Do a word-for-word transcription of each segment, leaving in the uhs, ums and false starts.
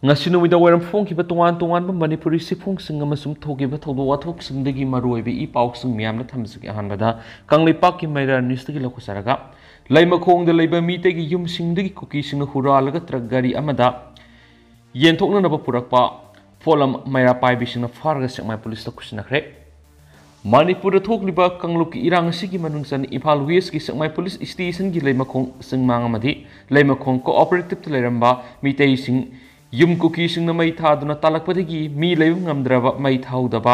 ꯉꯁꯤ ꯅꯨꯃꯤꯗꯥꯡ ꯋꯥꯏꯔꯝ ꯐꯣꯡꯈꯤꯕ ꯇꯣꯉꯥꯟ ꯇꯣꯉꯥꯟꯕ ꯃꯅꯤꯄꯨꯔꯤ ꯁꯤꯐꯣꯡꯁꯤꯡ ꯑꯃꯁꯨꯡ ꯊꯣꯛꯈꯤꯕ ꯊꯧꯗꯣꯛ ꯋꯥꯊꯣꯛꯁꯤꯡꯗꯒꯤ ꯃꯔꯨꯑꯣꯏꯕ ꯏ ꯄꯥꯎꯁꯤꯡ ꯃꯌꯥꯝꯅ ꯊꯝꯖꯒꯦ꯫ ꯑꯍꯥꯟꯕꯗ ꯀꯪꯂꯩꯄꯥꯛꯀꯤ ꯃꯩꯔꯥ ꯅ꯭ꯌꯨꯁꯇꯒꯤ ꯂꯧꯈꯠꯆꯔꯒ, ꯂꯩꯃꯈꯣꯡꯗ ꯂꯩꯕ ꯃꯤꯇꯩꯒꯤ ꯌꯨꯝꯁꯤꯡꯗꯒꯤ ꯀꯨꯀꯤꯁꯤꯡꯅ ꯍꯨꯔꯥꯜꯂꯒ ꯇ꯭ꯔꯛ ꯒꯥꯔꯤ ꯑꯃꯗ ꯌꯦꯟꯊꯣꯛꯅꯅꯕ ꯄꯨꯔꯛꯄ ꯄꯣꯠꯂꯝ ꯃꯩꯔꯥ ꯄꯥꯏꯕꯤꯁꯤꯡꯅ ꯐꯥꯔꯒ ꯁꯦꯛꯃꯥꯏ ꯄꯨꯂꯤꯁꯇ ꯈꯨꯠꯁꯤꯟꯅꯈ꯭ꯔꯦ꯫ ꯃꯅꯤꯄꯨꯔꯗ ꯊꯣꯛꯂꯤꯕ ꯀꯥꯡꯂꯨꯞꯀꯤ ꯏꯔꯥꯡ ꯑꯁꯤꯒꯤ ꯃꯅꯨꯡ ꯆꯟꯅ ꯏꯝꯐꯥꯜ ꯋꯦꯁꯀꯤ ꯁꯦꯛꯃꯥꯏ ꯄꯨꯂꯤꯁ ꯁ꯭ꯇꯦꯁꯟꯒꯤ ꯂꯩꯃꯈꯣꯡ ꯆꯤꯡꯃꯥꯡ ꯑꯃꯗꯤ ꯂꯩꯃꯈꯣꯡ ꯀꯣꯑꯣꯄꯔꯦꯇꯤꯞꯇ ꯂꯩꯔꯝꯕ ꯃꯤꯇꯩꯁꯤꯡ ꯌꯨꯝ ꯀꯨꯀꯤꯁꯤꯡꯅ ꯃꯩ ꯊꯥꯗꯨꯅ ꯇꯥꯜꯂꯛꯄꯗꯒꯤ ꯃꯤ ꯂꯩꯕ ꯉꯝꯗ꯭ꯔꯕ ꯃꯩ ꯊꯥꯍꯧꯗꯕ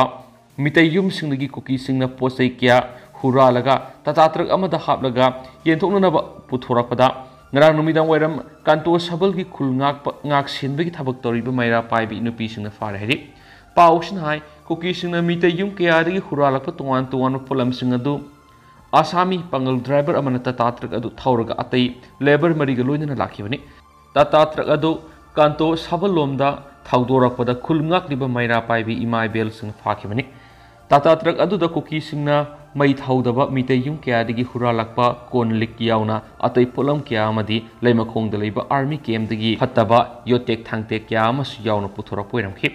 ꯃꯤꯇꯩ ꯌꯨꯝꯁꯤꯡꯗꯒꯤ ꯀꯨꯀꯤꯁꯤꯡꯅ ꯄꯣꯠ ꯆꯩ ꯀꯌꯥ ꯍꯨꯔꯥꯜꯂꯒ ꯇꯥꯇꯥ ꯇ꯭ꯔꯛ ꯑꯃꯗ ꯍꯥꯞꯂꯒ ꯌꯦꯟꯊꯣꯛꯅꯅꯕ ꯄꯨꯊꯣꯔꯛꯄꯗ, ꯉꯔꯥꯡ ꯅꯨꯃꯤꯗꯥꯡ ꯋꯥꯏꯔꯝ ꯀꯥꯟꯇꯣ ꯁꯕꯜꯒꯤ ꯈꯨꯜ ꯉꯥꯛꯄ, ꯉꯥꯛ ꯁꯦꯟꯕꯒꯤ ꯊꯕꯛ ꯇꯧꯔꯤꯕ ꯃꯩꯔꯥ ꯄꯥꯏꯕꯤ ꯅꯨꯄꯤꯁꯤꯡꯅ ꯐꯥꯔꯦ ꯍꯥꯏꯔꯤ꯫ ꯄꯥꯎꯁꯤꯅ ꯍꯥꯏ, ꯀꯨꯀꯤꯁꯤꯡꯅ ꯃꯤꯇꯩ ꯌꯨꯝ ꯀꯌꯥꯗꯒꯤ ꯍꯨꯔꯥꯜꯂꯛꯄ ꯇꯣꯉꯥꯟ ꯇꯣꯉꯥꯟꯕ ꯄꯣꯠꯂꯝꯁꯤꯡ ꯑꯗꯨ ꯑꯁꯥꯃꯤ ꯄꯥꯡꯒꯜ ꯗ꯭ꯔꯥꯏꯚꯔ ꯑꯃꯅ ꯇꯥꯇꯥ ꯇ꯭ꯔꯛ ꯑꯗꯨ ꯊꯧꯔꯒ ꯑꯇꯩ ꯂꯦꯕꯔ ꯃꯔꯤꯒ ꯂꯣꯏꯅꯅ ꯂꯥꯛꯈꯤꯕꯅꯤ꯫ ꯇꯥꯇꯥ ꯇ꯭ꯔꯛ ꯑꯗꯨ ꯀꯥꯟꯇꯣ ꯁꯕꯜꯂꯣꯝꯗ ꯊꯧꯗꯣꯔꯛꯄꯗ ꯈꯨꯜ ꯉꯥꯛꯂꯤꯕ ꯃꯩꯔꯥ ꯄꯥꯏꯕꯤ ꯏꯃꯥ ꯏꯕꯦꯜꯁꯤꯡꯅ ꯐꯥꯈꯤꯕꯅꯤ꯫ ꯇꯥꯇꯥ ꯇ꯭ꯔꯛ ꯑꯗꯨꯗ ꯀꯨꯀꯤꯁꯤꯡꯅ ꯃꯩ ꯊꯧꯗꯕ ꯃꯤꯇꯩ ꯌꯨꯝ ꯀꯌꯥꯗꯒꯤ ꯍꯨꯔꯥꯜꯂꯛꯄ ꯀꯣꯟ ꯂꯤꯛ ꯌꯥꯎꯅ ꯑꯇꯩ ꯄꯣꯠꯂꯝ ꯀꯌꯥ ꯑꯃꯗꯤ ꯂꯩꯃꯈꯣꯡꯗ ꯂꯩꯕ ꯑꯥꯔꯃꯤ ꯀꯦꯝꯗꯒꯤ ꯐꯠꯇꯕ ꯌꯣꯠꯇꯦꯛ ꯊꯥꯡꯇꯦꯛ ꯀꯌꯥ ꯑꯃꯁꯨ ꯌꯥꯎꯅ ꯄꯨꯊꯣꯔꯛꯄ ꯑꯣꯏꯔꯝꯈꯤ꯫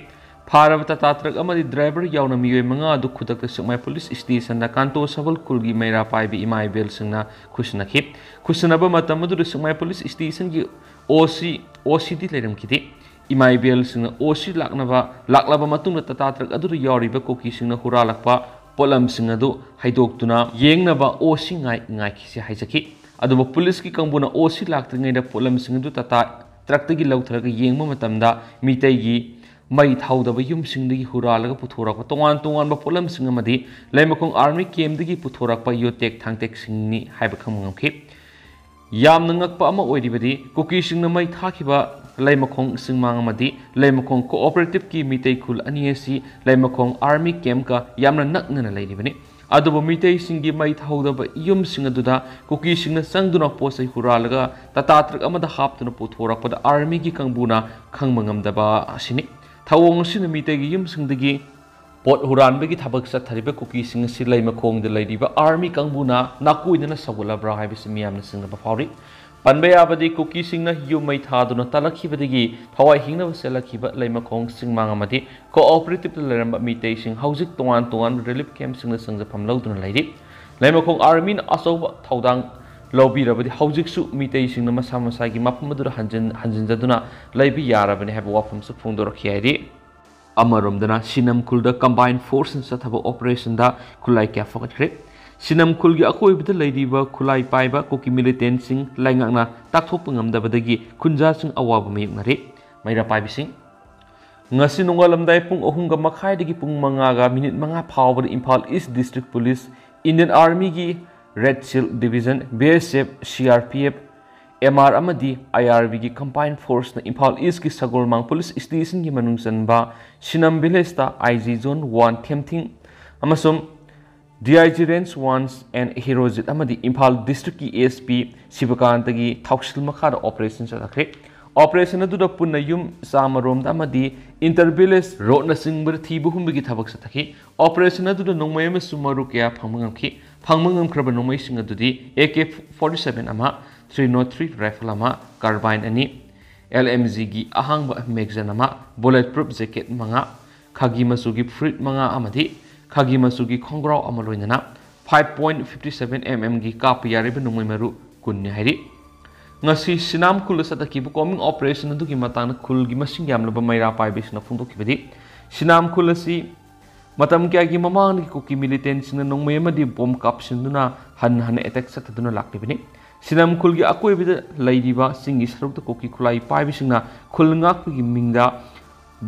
ꯐꯥꯔꯕ ꯇꯥꯇꯥ ꯇ꯭ꯔꯛ ꯑꯃꯗꯤ ꯗ꯭ꯔꯥꯏꯚꯔ ꯌꯥꯎꯅ ꯃꯤꯑꯣꯏ ꯃꯉꯥ ꯑꯗꯨ ꯈꯨꯗꯛꯇ ꯁꯦꯛꯃꯥꯏ ꯄꯨꯂꯤꯁ ꯁ꯭ꯇꯦꯁꯟꯗ ꯀꯥꯟꯇꯣ ꯁꯕꯜ ꯈꯨꯜꯒꯤ ꯃꯩꯔꯥ ꯄꯥꯏꯕꯤ ꯏꯃꯥ ꯏꯕꯦꯜꯁꯤꯡꯅ ꯈꯨꯠꯁꯤꯟꯅꯈꯤ꯫ ꯈꯨꯠꯁꯤꯟꯅꯕ ꯃꯇꯝ ꯑꯗꯨꯗ ꯁꯦꯛꯃꯥꯏ ꯄꯨꯂꯤꯁ ꯁ꯭ꯇꯦꯁꯟꯒꯤ ꯑꯣ ꯁꯤ, ꯑꯣ ꯁꯤꯗꯤ ꯂꯩꯔꯝꯈꯤꯗꯦ꯫ ꯏꯃꯥ ꯏꯕꯦꯜꯁꯤꯡꯅ ꯑꯣ ꯁꯤ ꯂꯥꯛꯅꯕ, ꯂꯥꯛꯂꯕ ꯃꯇꯨꯡꯗ ꯇꯥꯇꯥ ꯇ꯭ꯔꯛ ꯑꯗꯨꯗ ꯌꯥꯎꯔꯤꯕ ꯀꯨꯀꯤꯁꯤꯡꯅ ꯍꯨꯔꯥꯜꯂꯛꯄ ꯄꯣꯠꯂꯝꯁꯤꯡ ꯑꯗꯨ ꯍꯩꯗꯣꯛꯇꯨꯅ ꯌꯦꯡꯅꯕ ꯑꯣ ꯁꯤ ꯉꯥꯏ-, ꯉꯥꯏꯈꯤꯁꯤ ꯍꯥꯏꯖꯈꯤ꯫ ꯑꯗꯨꯕꯨ ꯄꯨꯂꯤꯁꯀꯤ ꯀꯥꯡꯕꯨꯅ ꯑꯣ ꯁꯤ ꯂꯥꯛꯇ꯭ꯔꯤꯉꯩꯗ ꯄꯣꯠꯂꯝꯁꯤꯡ ꯑꯗꯨ ꯇꯥꯇꯥ ꯇ꯭ꯔꯛꯇꯒꯤ ꯂꯧꯊꯔꯒ ꯌꯦꯡꯕ ꯃꯇꯝꯗ ꯃꯤꯇꯩꯒꯤ ꯃꯩ ꯊꯥꯎꯗꯕ ꯌꯨꯝꯁꯤꯡꯗꯒꯤ ꯍꯨꯔꯥꯜꯂꯒ ꯄꯨꯊꯣꯔꯛꯄ ꯇꯣꯉꯥꯟ ꯇꯣꯉꯥꯟꯕ ꯄꯣꯠꯂꯝꯁꯤꯡ ꯑꯃꯗꯤ ꯂꯩꯃꯈꯣꯡ ꯑꯥꯔꯃꯤ ꯀꯦꯝꯗꯒꯤ ꯄꯨꯊꯣꯔꯛꯄ ꯌꯣꯠꯇꯦꯛ ꯊꯥꯡꯇꯦꯛꯁꯤꯡꯅꯤ ꯍꯥꯏꯕ ꯈꯪꯕ ꯉꯝꯈꯤ꯫ ꯌꯥꯝꯅ ꯉꯛꯄ ꯑꯃ ꯑꯣꯏꯔꯤꯕꯗꯤ, ꯀꯨꯀꯤꯁꯤꯡꯅ ꯃꯩ ꯊꯥꯈꯤꯕ ꯂꯩꯃꯈꯣꯡ ꯆꯤꯡꯃꯥꯡ ꯑꯃꯗꯤ ꯂꯩꯃꯈꯣꯡ ꯀꯣꯑꯣꯄꯔꯦꯇꯤꯞꯀꯤ ꯃꯤꯇꯩ ꯈꯨꯜ ꯑꯅꯤ ꯑꯁꯤ ꯂꯩꯃꯈꯣꯡ ꯑꯥꯔꯃꯤ ꯀꯦꯝꯞꯀ ꯌꯥꯝꯅ ꯅꯛꯅꯅ ꯂꯩꯔꯤꯕꯅꯤ꯫ ꯑꯗꯨꯕꯨ ꯃꯤꯇꯩꯁꯤꯡꯒꯤ ꯃꯩ ꯊꯥꯍꯧꯗꯕ ꯌꯨꯝꯁꯤꯡ ꯑꯗꯨꯗ ꯀꯨꯀꯤꯁꯤꯡꯅ ꯆꯪꯗꯨꯅ ꯄꯣꯠ ꯆꯩ ꯍꯨꯔꯥꯜꯂꯒ ꯇꯥꯇꯥ ꯇ꯭ꯔꯛ ꯑꯃꯗ ꯍꯥꯞꯇꯨꯅ ꯄꯨꯊꯣꯔꯛꯄꯗ ꯑꯥꯔꯃꯤꯒꯤ ꯀꯥꯡꯕꯨꯅ ꯈꯪꯕ ꯉꯝꯗꯕ ꯑꯁꯤꯅꯤ꯫ ꯊꯧꯑꯣꯡ ꯑꯁꯤꯅ ꯃꯤꯇꯩꯒꯤ ꯌꯨꯝꯁꯤꯡꯗꯒꯤ ꯄꯣꯠ ꯍꯨꯔꯥꯟꯕꯒꯤ ꯊꯕꯛ ꯆꯠꯊꯔꯤꯕ ꯀꯨꯀꯤꯁꯤꯡ ꯑꯁꯤ ꯂꯩꯃꯈꯣꯡꯗ ꯂꯩꯔꯤꯕ ꯑꯥꯔꯃꯤ ꯀꯥꯡꯕꯨꯅ ꯅꯥꯀꯣꯏꯗꯅ ꯁꯧꯒꯠꯂꯕ꯭ꯔꯥ ꯍꯥꯏꯕꯁꯤ ꯃꯤꯌꯥꯝꯅ ꯆꯤꯡꯅꯕ ꯐꯥꯎꯔꯤ꯫ ꯄꯟꯕ ꯌꯥꯕꯗꯤ, ꯀꯨꯀꯤꯁꯤꯡꯅ ꯌꯨꯝ ꯃꯩ ꯊꯥꯗꯨꯅ ꯇꯥꯜꯂꯛꯈꯤꯕꯗꯒꯤ ꯊꯋꯥꯏ ꯍꯤꯡꯅꯕ ꯆꯦꯜꯂꯛꯈꯤꯕ ꯂꯩꯃꯈꯣꯡ ꯆꯤꯡꯃꯥꯡ ꯑꯃꯗꯤ ꯀꯣꯑꯣꯄꯔꯦꯇꯤꯞꯇ ꯂꯩꯔꯝꯕ ꯃꯤꯇꯩꯁꯤꯡ ꯍꯧꯖꯤꯛ ꯇꯣꯉꯥꯟ ꯇꯣꯉꯥꯟꯕ ꯔꯤꯂꯤꯐ ꯀꯦꯝꯞꯁꯤꯡꯗ ꯆꯪꯖꯐꯝ ꯂꯧꯗꯨꯅ ꯂꯩꯔꯤ꯫ ꯂꯩꯃꯈꯣꯡ ꯑꯥꯔꯃꯤꯅ ꯑꯆꯧꯕ ꯊꯧꯗꯥꯡ ꯂꯧꯕꯤꯔꯕꯗꯤ ꯍꯧꯖꯤꯛꯁꯨ ꯃꯤꯇꯩꯁꯤꯡꯅ ꯃꯁꯥ ꯃꯁꯥꯒꯤ ꯃꯐꯝ ꯑꯗꯨꯗ ꯍꯟꯖꯤꯟ-, ꯍꯟꯖꯤꯟꯖꯗꯨꯅ ꯂꯩꯕ ꯌꯥꯔꯕꯅꯤ ꯍꯥꯏꯕ ꯋꯥꯐꯝꯁꯨ ꯐꯣꯡꯗꯣꯔꯛꯈꯤ ꯍꯥꯏꯔꯤ꯫ ꯑꯃꯔꯣꯝꯗꯅ ꯁꯤꯅꯝ ꯈꯨꯜꯗ ꯀꯝꯕꯥꯏꯟ ꯐꯣꯔꯁꯅ ꯆꯠꯊꯕ ꯑꯣꯄꯔꯦꯁꯟꯗ ꯈꯨꯠꯂꯥꯏ ꯀꯌꯥ ꯐꯒꯠꯈ꯭ꯔꯦ꯫ ꯁꯤꯅꯝ ꯈꯨꯜꯒꯤ ꯑꯀꯣꯏꯕꯗ ꯂꯩꯔꯤꯕ ꯈꯨꯠꯂꯥꯏ ꯄꯥꯏꯕ ꯀꯨꯀꯤ ꯃꯤꯂꯤꯇꯦꯟꯁꯤꯡ ꯂꯩꯉꯥꯛꯅ ꯇꯥꯛꯊꯣꯛꯄ ꯉꯝꯗꯕꯗꯒꯤ ꯈꯨꯟꯖꯥꯁꯤꯡ ꯑꯋꯥꯕ ꯃꯥꯌꯣꯛꯅꯔꯤ꯫ ꯃꯩꯔꯥ ꯄꯥꯏꯕꯤꯁꯤꯡ, ꯉꯁꯤ ꯅꯣꯡꯉꯥꯜꯂꯝꯗꯥꯏ ꯄꯨꯡ ꯑꯍꯨꯝꯒ ꯃꯈꯥꯏꯗꯒꯤ ꯄꯨꯡ ꯃꯉꯥꯒ ꯃꯤꯅꯤꯠ ꯃꯉꯥ ꯐꯥꯎꯕꯗ Imphal east district police, Indian ꯑꯥꯔꯃꯤꯒꯤ red shield division, B S F, C R P F, M R ꯑꯃꯗꯤ ꯑꯥꯏ ꯑꯥꯔ ꯕꯤꯒꯤ ꯀꯝꯕꯥꯏꯟ ꯐꯣꯔꯁꯅ ꯏꯝꯐꯥꯜ ꯏꯁꯀꯤ ꯁꯒꯣꯜꯃꯥꯡ ꯄꯨꯂꯤꯁ ꯁ꯭ꯇꯦꯁꯟꯒꯤ ꯃꯅꯨꯡ ꯆꯟꯕ ꯁꯤꯅꯝ ꯚꯤꯂꯦꯖꯇ ꯑꯥꯏ ꯖꯤ ꯖꯣꯟ ꯋꯥꯟ ꯊꯦꯝꯊꯤꯡ ꯑꯃꯁꯨꯡ D I G range one N Herojit ꯑꯃꯗꯤ ꯏꯝꯐꯥꯜ ꯗꯤꯁꯇ꯭ꯔꯤꯛꯀꯤ ꯑꯦꯁ ꯄꯤ ꯁꯤꯕꯀꯥꯟꯇꯒꯤ ꯊꯧꯁꯤꯜ ꯃꯈꯥꯗ ꯑꯣꯄꯔꯦꯁꯟ ꯆꯠꯊꯈ꯭ꯔꯦ꯫ ꯑꯣꯄꯔꯦꯁꯟ ꯑꯗꯨꯗ ꯄꯨꯟꯅ ꯌꯨꯝ ꯆꯥꯝꯃ ꯔꯣꯝꯗ ꯑꯃꯗꯤ ꯏꯟꯇꯔ ꯚꯤꯂꯦꯖ ꯔꯣꯗꯅꯆꯤꯡꯕꯗ ꯊꯤꯕ ꯍꯨꯝꯕꯒꯤ ꯊꯕꯛ ꯆꯠꯊꯈꯤ꯫ ꯑꯣꯄꯔꯦꯁꯟ ꯑꯗꯨꯗ ꯅꯣꯡꯃꯩ ꯑꯃꯁꯨꯡ ꯃꯔꯨ ꯀꯌꯥ ꯐꯪꯕ ꯉꯝꯈꯤ꯫ ꯐꯪꯕ ꯉꯝꯈ꯭ꯔꯕ ꯅꯣꯡꯃꯩꯁꯤꯡ ꯑꯗꯨꯗꯤ ꯑꯦ ꯀꯦ ꯐꯣꯔꯇꯤ ꯁꯚꯦꯟ ꯑꯃ, ꯊ꯭ꯔꯤ ꯅꯣꯠ ꯊ꯭ꯔꯤ ꯔꯥꯏꯐꯜ ꯑꯃ, ꯀꯥꯔꯕꯥꯏꯟ ꯑꯅꯤ, ꯑꯦꯜ ꯑꯦꯝ ꯖꯤꯒꯤ ꯑꯍꯥꯡꯕ ꯃꯦꯒꯖꯤꯟ ꯑꯃ, ꯕꯨꯂꯦꯠ ꯄ꯭ꯔꯨꯐ ꯖꯦꯀꯦꯠ ꯃꯉꯥ, ꯈꯥꯒꯤ ꯃꯆꯨꯒꯤ ꯐꯨꯔꯤꯠ ꯃꯉꯥ ꯑꯃꯗꯤ ꯈꯥꯒꯤ ꯃꯆꯨꯒꯤ ꯈꯣꯡꯒ꯭ꯔꯥꯎ ꯑꯃ ꯂꯣꯏꯅꯅ five point fifty seven M ꯑꯦꯝꯒꯤ ꯀꯥꯞꯄ ꯌꯥꯔꯤꯕ ꯅꯣꯡꯃꯩ ꯃꯔꯨ ꯀꯨꯟꯅꯤ ꯍꯥꯏꯔꯤ꯫ ꯉꯁꯤ ꯁꯤꯅꯥꯝ ꯈꯨꯜꯗ ꯆꯠꯊꯈꯤꯕ ꯀꯣꯝꯕꯤꯡ ꯑꯣꯄꯔꯦꯁꯟ ꯑꯗꯨꯒꯤ ꯃꯇꯥꯡꯗ ꯈꯨꯜꯒꯤ ꯃꯁꯤꯡ ꯌꯥꯝꯂꯕ ꯃꯩꯔꯥ ꯄꯥꯏꯕꯤꯁꯤꯡꯅ ꯐꯣꯡꯗꯣꯛꯈꯤꯕꯗꯤ, ꯁꯤꯅꯥꯝ ꯈꯨꯜ ꯑꯁꯤ ꯃꯇꯝ ꯀꯌꯥꯒꯤ ꯃꯃꯥꯡꯗꯒꯤ ꯀꯨꯀꯤ ꯃꯤꯂꯤꯇꯦꯟꯁꯤꯡꯅ ꯅꯣꯡꯃꯩ ꯑꯃꯗꯤ ꯕꯣꯝ ꯀꯥꯞꯁꯤꯟꯗꯨꯅ ꯍꯟꯅ ꯍꯟꯅ ꯑꯦꯇꯦꯛ ꯆꯠꯊꯗꯨꯅ ꯂꯥꯛꯂꯤꯕꯅꯤ꯫ ꯁꯤꯅꯥꯝ ꯈꯨꯜꯒꯤ ꯑꯀꯣꯏꯕꯗ ꯂꯩꯔꯤꯕ ꯆꯤꯡꯒꯤ ꯁꯔꯨꯛꯇ ꯀꯨꯀꯤ ꯈꯨꯠꯂꯥꯏ ꯄꯥꯏꯕꯁꯤꯡꯅ ꯈꯨꯜ ꯉꯥꯛꯄꯒꯤ ꯃꯤꯡꯗ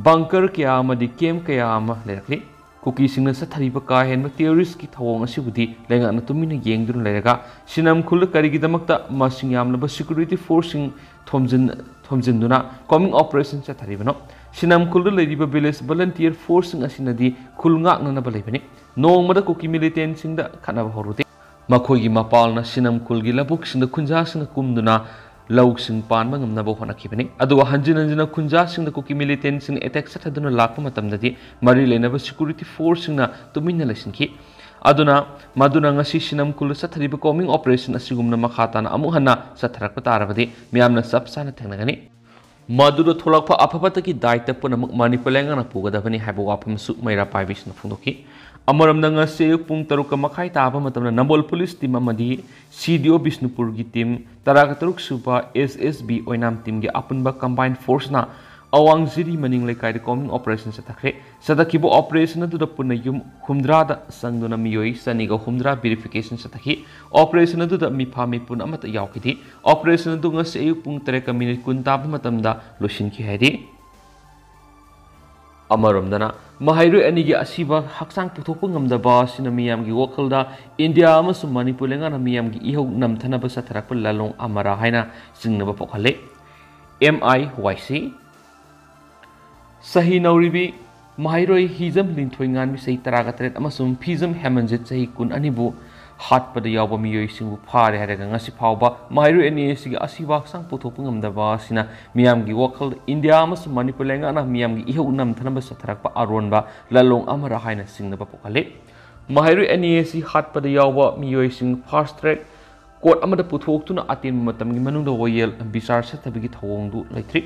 ꯕꯪꯀꯔ ꯀꯌꯥ ꯑꯃꯗꯤ ꯀꯦꯝꯞ ꯀꯌꯥ ꯑꯃ ꯂꯩꯔꯛꯂꯤ꯫ ꯀꯨꯀꯤꯁꯤꯡꯅ ꯆꯠꯊꯔꯤꯕ ꯀꯥ ꯍꯦꯟꯕ ꯇꯦꯔꯣꯔꯤꯁ꯭ꯠꯀꯤ ꯊꯧꯑꯣꯡ ꯑꯁꯤꯕꯨꯗꯤ ꯂꯩꯉꯥꯛꯅ ꯇꯨꯃꯤꯟꯅ ꯌꯦꯡꯗꯨꯅ ꯂꯩꯔꯒ, ꯁꯤꯅꯝ ꯈꯨꯜꯗ ꯀꯔꯤꯒꯤꯗꯃꯛꯇ ꯃꯁꯤꯡ ꯌꯥꯝꯂꯕ ꯁꯦꯀ꯭ꯌꯨꯔꯤꯇꯤ ꯐꯣꯔꯁꯁꯤꯡ ꯊꯣꯝꯖꯤꯟ-, ꯊꯣꯝꯖꯤꯟꯗꯨꯅ ꯀꯣꯝꯕꯤꯡ ꯑꯣꯄꯔꯦꯁꯟ ꯆꯠꯊꯔꯤꯕꯅꯣ? ꯁꯤꯅꯝ ꯈꯨꯜꯗ ꯂꯩꯔꯤꯕ ꯚꯤꯂꯦꯖ ꯚꯣꯂꯨꯟꯇꯤꯌꯔ ꯐꯣꯔꯁꯁꯤꯡ ꯑꯁꯤꯅꯗꯤ ꯈꯨꯜ ꯉꯥꯛꯅꯅꯕ ꯂꯩꯕꯅꯤ꯫ ꯅꯣꯡꯃꯗ ꯀꯨꯀꯤ ꯃꯤꯂꯤꯇꯦꯟꯁꯤꯡꯗ ꯈꯠꯅꯕ ꯍꯧꯔꯨꯗꯦ꯫ ꯃꯈꯣꯏꯒꯤ ꯃꯄꯥꯜꯅ ꯁꯤꯅꯝ ꯈꯨꯜꯒꯤ ꯂꯧꯕꯨꯛꯁꯤꯡꯗ ꯈꯨꯟꯖꯥꯁꯤꯡꯅ ꯀꯨꯝꯗꯨꯅ ꯂꯧꯁꯤꯡ ꯄꯥꯟꯕ ꯉꯝꯅꯕ ꯍꯣꯠꯅꯈꯤꯕꯅꯤ꯫ ꯑꯗꯨꯒ ꯍꯟꯖꯤꯟ ꯍꯟꯖꯤꯟꯅ ꯈꯨꯟꯖꯥꯁꯤꯡꯗ ꯀꯨꯀꯤ ꯃꯤꯂꯤꯇꯦꯟꯁꯤꯡꯅ ꯑꯦꯇꯦꯛ ꯆꯠꯊꯗꯨꯅ ꯂꯥꯛꯄ ꯃꯇꯝꯗꯗꯤ ꯃꯔꯤ ꯂꯩꯅꯕ ꯁꯦꯀ꯭ꯌꯨꯔꯤꯇꯤ ꯐꯣꯔꯁꯁꯤꯡꯅ ꯇꯨꯃꯤꯟꯅ ꯂꯩꯁꯤꯟꯈꯤ꯫ ꯑꯗꯨꯅ, ꯃꯗꯨꯅ ꯉꯁꯤ ꯁꯤꯅꯝ ꯈꯨꯜꯗ ꯆꯠꯊꯔꯤꯕ combing operation ꯑꯁꯤꯒꯨꯝꯅ ꯃꯈꯥ ꯇꯥꯅ ꯑꯃꯨꯛ ꯍꯟꯅ ꯆꯠꯊꯔꯛꯄ ꯇꯥꯔꯕꯗꯤ ꯃꯤꯌꯥꯝꯅ ꯆꯞ ꯆꯥꯅ ꯊꯦꯡꯅꯒꯅꯤ꯫ ꯃꯗꯨꯗ ꯊꯣꯛꯂꯛꯄ ꯑꯐ ꯐꯠꯇꯒꯤ ꯗꯥꯏꯇ ꯄꯨꯝꯅꯃꯛ ꯃꯅꯤꯄꯨꯔ ꯂꯩꯉꯥꯛꯅ ꯄꯨꯒꯗꯕꯅꯤ ꯍꯥꯏꯕ ꯋꯥꯐꯝꯁꯨ ꯃꯩꯔꯥ ꯄꯥꯏꯕꯤꯁꯤꯅ ꯐꯣꯡꯗꯣꯛꯈꯤ꯫ ꯑꯃꯔꯣꯝꯗ, ꯉꯁꯤ ꯑꯌꯨꯛ ꯄꯨꯡ ꯇꯔꯨꯛꯀ ꯃꯈꯥꯏ ꯇꯥꯕ ꯃꯇꯝꯗ ꯅꯝꯕꯣꯜ ꯄꯨꯂꯤꯁ ꯇꯤꯝ ꯑꯃꯗꯤ ꯁꯤ ꯗꯤ ꯑꯣ ꯕꯤꯁꯅꯨꯄꯨꯔꯒꯤ ꯇꯤꯝ ꯇꯔꯥꯒ ꯇꯔꯨꯛ ꯁꯨꯕ ꯑꯦꯁ ꯑꯦꯁ ꯕꯤ ꯑꯣꯏꯅꯥꯝ ꯇꯤꯝꯒꯤ ꯑꯄꯨꯟꯕ combined forceꯅ ꯑꯋꯥꯡ ꯖꯤꯔꯤ ꯃꯅꯤꯡ ꯂꯩꯀꯥꯏꯗ combing operation ꯆꯠꯊꯈ꯭ꯔꯦ꯫ ꯆꯠꯊꯈꯤꯕ operation ꯑꯗꯨꯗ ꯄꯨꯟꯅ ꯌꯨꯝ ꯍꯨꯝꯗ꯭ꯔꯥꯗ ꯆꯪꯗꯨꯅ ꯃꯤꯑꯣꯏ ꯆꯅꯤꯒ ꯍꯨꯝꯗ꯭ꯔꯥ verification ꯆꯠꯊꯈꯤ꯫ Operation ꯑꯗꯨꯗ ꯃꯤꯐꯥ ꯃꯤꯄꯨꯟ ꯑꯃꯠꯇ ꯌꯥꯎꯈꯤꯗꯦ꯫ Operation ꯑꯗꯨ ꯉꯁꯤ ꯑꯌꯨꯛ ꯄꯨꯡ ꯇꯔꯦꯠꯀ ꯃꯤꯅꯤꯠ ꯀꯨꯟ ꯇꯥꯕ ꯃꯇꯝꯗ ꯂꯣꯏꯁꯤꯟꯈꯤ ꯍꯥꯏꯔꯤ꯫ ꯑꯃꯔꯣꯝꯗꯅ, ꯃꯍꯩꯔꯣꯏ ꯑꯅꯤꯒꯤ ꯑꯁꯤꯕ ꯍꯛꯆꯥꯡ ꯄꯨꯊꯣꯛꯄ ꯉꯝꯗꯕ ꯑꯁꯤꯅ ꯃꯤꯌꯥꯝꯒꯤ ꯋꯥꯈꯜꯗ ꯏꯟꯗꯤꯌꯥ ꯑꯃꯁꯨꯡ ꯃꯅꯤꯄꯨꯔ ꯂꯩꯉꯥꯛꯅ ꯃꯤꯌꯥꯝꯒꯤ ꯏꯍꯧ ꯅꯝꯊꯅꯕ ꯆꯠꯊꯔꯛꯄ ꯂꯥꯂꯣꯡ ꯑꯃꯔꯥ ꯍꯥꯏꯅ ꯆꯤꯡꯅꯕ ꯄꯣꯛꯍꯜꯂꯦ꯫ ꯑꯦꯝ ꯑꯥꯏ ꯋꯥꯏ ꯁꯤ꯫ ꯁꯍꯤ ꯅꯧꯔꯤꯕꯤ ꯃꯍꯩꯔꯣꯏ ꯍꯤꯖꯝ ꯂꯤꯟꯊꯣꯏꯉꯥꯟꯕꯤ ꯆꯍꯤ ꯇꯔꯥꯒ ꯇꯔꯦꯠ ꯑꯃꯁꯨꯡ ꯐꯤꯖꯝ ꯍꯦꯃꯟꯖꯤꯠ ꯆꯍꯤ ꯀꯨꯟ ꯑꯅꯤꯕꯨ ꯍꯥꯠꯄꯗ ꯌꯥꯎꯕ ꯃꯤꯑꯣꯏꯁꯤꯡꯕꯨ ꯐꯥꯔꯦ ꯍꯥꯏꯔꯒ ꯉꯁꯤ ꯐꯥꯎꯕ ꯃꯍꯩꯔꯣꯏ ꯑꯅꯤ ꯑꯁꯤꯒꯤ ꯑꯁꯤꯕ ꯍꯛꯆꯥꯡ ꯄꯨꯊꯣꯛꯄ ꯉꯝꯗꯕ ꯑꯁꯤꯅ ꯃꯤꯌꯥꯝꯒꯤ ꯋꯥꯈꯜꯗ ꯏꯟꯗꯤꯌꯥ ꯑꯃꯁꯨꯡ ꯃꯅꯤꯄꯨꯔ ꯂꯩꯉꯥꯛꯅ ꯃꯤꯌꯥꯝꯒꯤ ꯏꯍꯧ ꯅꯝꯊꯅꯕ ꯆꯠꯊꯔꯛꯄ ꯑꯔꯣꯟꯕ ꯂꯥꯂꯣꯡ ꯑꯃꯔꯥ ꯍꯥꯏꯅ ꯆꯤꯡꯅꯕ ꯄꯣꯛꯍꯜꯂꯤ꯫ ꯃꯍꯩꯔꯣꯏ ꯑꯅꯤ ꯑꯁꯤ ꯍꯥꯠꯄꯗ ꯌꯥꯎꯕ ꯃꯤꯑꯣꯏꯁꯤꯡ fast track court ꯑꯃꯗ ꯄꯨꯊꯣꯛꯇꯨꯅ ꯑꯇꯦꯟꯕ ꯃꯇꯝꯒꯤ ꯃꯅꯨꯡꯗ ꯋꯥꯌꯦꯜ ꯕꯤꯆꯥꯔ ꯆꯠꯊꯕꯒꯤ ꯊꯧꯑꯣꯡꯗꯨ ꯂꯩꯇ꯭ꯔꯤ꯫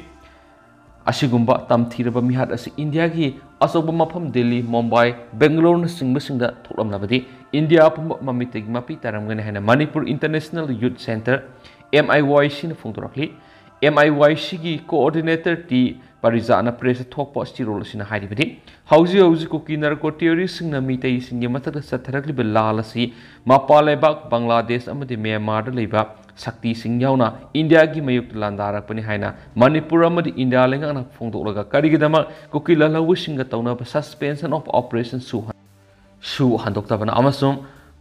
ꯑꯁꯤꯒꯨꯝꯕ ꯇꯝꯊꯤꯔꯕ ꯃꯤꯍꯥꯠ ꯑꯁꯤ ꯏꯟꯗꯤꯌꯥꯒꯤ ꯑꯆꯧꯕ ꯃꯐꯝ ꯗꯦꯜꯂꯤ, ꯃꯨꯝꯕꯥꯏ, ꯕꯦꯡꯒꯂꯣꯔꯅꯆꯤꯡꯕꯁꯤꯡꯗ ꯊꯣꯛꯂꯝꯂꯕꯗꯤ ꯏꯟꯗꯤꯌꯥ ꯄꯨꯝꯕ ꯃꯃꯤꯠꯇꯒꯤ ꯃꯄꯤ ꯇꯥꯔꯝꯒꯅꯤ ꯍꯥꯏꯅ Manipur International Youth Centre, M I Y C ꯅ ꯐꯣꯡꯗꯣꯔꯛꯂꯤ꯫ M I Y C ꯒꯤ coordinator ꯇꯤ ꯄꯔꯤꯖꯥꯠꯅ press ꯇ ꯊꯣꯛꯄ ꯆꯦꯔꯣꯜ ꯑꯁꯤꯅ ꯍꯥꯏꯔꯤꯕꯗꯤ, ꯍꯧꯖꯤꯛ ꯍꯧꯖꯤꯛ ꯀꯨꯀꯤ narco terrorist ꯁꯤꯡꯅ ꯃꯤꯇꯩꯁꯤꯡꯒꯤ ꯃꯊꯛꯇ ꯆꯠꯊꯔꯛꯂꯤꯕ ꯂꯥꯜ ꯑꯁꯤ ꯃꯄꯥꯟ ꯂꯩꯕꯥꯛ ꯕꯪꯒ꯭ꯂꯥꯗꯦꯁ ꯑꯃꯗꯤ ꯃ꯭ꯌꯥꯟꯃꯥꯔꯗ ꯂꯩꯕ ꯁꯛꯇꯤꯁꯤꯡ ꯌꯥꯎꯅ ꯏꯟꯗꯤꯌꯥꯒꯤ ꯃꯥꯌꯣꯛꯇ ꯂꯥꯟꯗꯥꯔꯛꯄꯅꯤ ꯍꯥꯏꯅ ꯃꯅꯤꯄꯨꯔ ꯑꯃꯗꯤ ꯏꯟꯗꯤꯌꯥ ꯂꯩꯉꯥꯛꯅ ꯐꯣꯡꯗꯣꯛꯂꯒ ꯀꯔꯤꯒꯤꯗꯃꯛ ꯀꯨꯀꯤ ꯂꯥꯜꯍꯧꯕꯁꯤꯡꯒ ꯇꯧꯅꯕ suspension of operation ꯁꯨ ꯁꯨ ꯍꯟꯗꯣꯛꯇꯕꯅꯣ ꯑꯃꯁꯨꯡ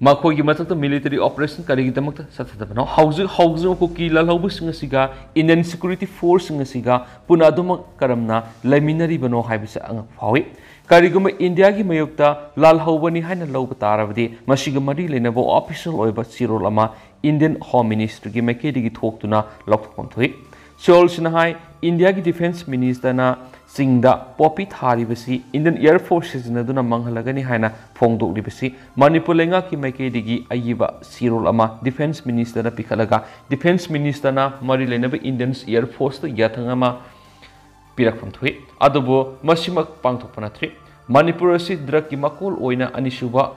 ꯃꯈꯣꯏꯒꯤ ꯃꯊꯛꯇ military operation ꯀꯔꯤꯒꯤꯗꯃꯛꯇ ꯆꯠꯊꯗꯕꯅꯣ? ꯍꯧꯖꯤꯛ ꯍꯧꯖꯤꯛ ꯀꯨꯀꯤ ꯂꯥꯜꯍꯧꯕꯁꯤꯡ ꯑꯁꯤꯒ Indian security force ꯁꯤꯡ ꯑꯁꯤꯒ ꯄꯨꯟꯅ ꯑꯗꯨꯃꯛ ꯀꯔꯝꯅ ꯂꯩꯃꯤꯟꯅꯔꯤꯕꯅꯣ ꯍꯥꯏꯕꯁꯤ ꯑꯉꯛꯄ ꯐꯥꯎꯏ꯫ ꯀꯔꯤꯒꯨꯝꯕ ꯏꯟꯗꯤꯌꯥꯒꯤ ꯃꯥꯌꯣꯛꯇ ꯂꯥꯜꯍꯧꯕꯅꯤ ꯍꯥꯏꯅ ꯂꯧꯕ ꯇꯥꯔꯕꯗꯤ ꯃꯁꯤꯒ ꯃꯔꯤ ꯂꯩꯅꯕ official ꯑꯣꯏꯕ ꯆꯦꯔꯣꯜ ꯑꯃ Indian Home Ministry ꯒꯤ ꯃꯥꯏꯀꯩꯗꯒꯤ ꯊꯣꯛꯇꯨꯅ ꯂꯧꯊꯣꯛꯐꯝ ꯊꯣꯛꯏ꯫ ꯆꯦꯔꯣꯜꯁꯤꯅ ꯍꯥꯏ, ꯏꯟꯗꯤꯌꯥꯒꯤ ꯗꯤꯐꯦꯟꯁ ꯃꯤꯅꯤꯁꯇꯔꯅ ꯆꯤꯡꯗ ꯄꯣꯄꯤ ꯊꯥꯔꯤꯕꯁꯤ ꯏꯟꯗꯤꯌꯟ ꯑꯦꯌꯔ ꯐꯣꯔꯁ ꯁꯤꯖꯤꯟꯅꯗꯨꯅ ꯃꯥꯡꯍꯜꯂꯒꯅꯤ ꯍꯥꯏꯅ ꯐꯣꯡꯗꯣꯛꯂꯤꯕꯁꯤ ꯃꯅꯤꯄꯨꯔ ꯂꯩꯉꯥꯛꯀꯤ ꯃꯥꯏꯀꯩꯗꯒꯤ ꯑꯏꯕ ꯆꯦꯔꯣꯜ ꯑꯃ ꯗꯤꯐꯦꯟꯁ ꯃꯤꯅꯤꯁꯇꯔꯗ ꯄꯤꯈꯠꯂꯒ ꯗꯤꯐꯦꯟꯁ ꯃꯤꯅꯤꯁꯇꯔꯅ ꯃꯔꯤ ꯂꯩꯅꯕ ꯏꯟꯗꯤꯌꯟ ꯑꯦꯌꯔ ꯐꯣꯔꯁꯇ ꯌꯥꯊꯪ ꯑꯃ ꯄꯤꯔꯛꯐꯝ ꯊꯣꯛꯏ꯫ ꯑꯗꯨꯕꯨ ꯃꯁꯤꯃꯛ ꯄꯥꯡꯊꯣꯛꯄ ꯅꯠꯇ꯭ꯔꯤ꯫ ꯃꯅꯤꯄꯨꯔ ꯑꯁꯤ ꯗ꯭ꯔꯒꯀꯤ ꯃꯀꯣꯜ ꯑꯣꯏꯅ ꯑꯅꯤꯁꯨꯕ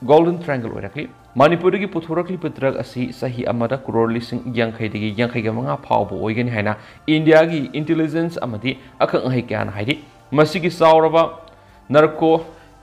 ꯒꯣꯜꯗꯟ ꯇ꯭ꯔꯥꯏꯡꯒꯜ ꯑꯣꯏꯔꯛꯂꯤ꯫ ꯃꯅꯤꯄꯨꯔꯗꯒꯤ ꯄꯨꯊꯣꯔꯛꯂꯤꯕ ꯗ꯭ꯔꯒ ꯑꯁꯤ ꯆꯍꯤ ꯑꯃꯗ ꯀ꯭ꯔꯣꯔ ꯂꯤꯁꯤꯡ ꯌꯥꯡꯈꯩꯗꯒꯤ ꯌꯥꯡꯈꯩꯒ ꯃꯉꯥ ꯐꯥꯎꯕ ꯑꯣꯏꯒꯅꯤ ꯍꯥꯏꯅ ꯏꯟꯗꯤꯌꯥꯒꯤ ꯏꯟꯇꯦꯂꯤꯖꯦꯟꯁ ꯑꯃꯗꯤ ꯑꯈꯪ ꯑꯍꯩ ꯀꯌꯥꯅ ꯍꯥꯏꯔꯤ꯫ ꯃꯁꯤꯒꯤ ꯆꯥꯎꯔꯕ ꯅꯥꯔꯀꯣ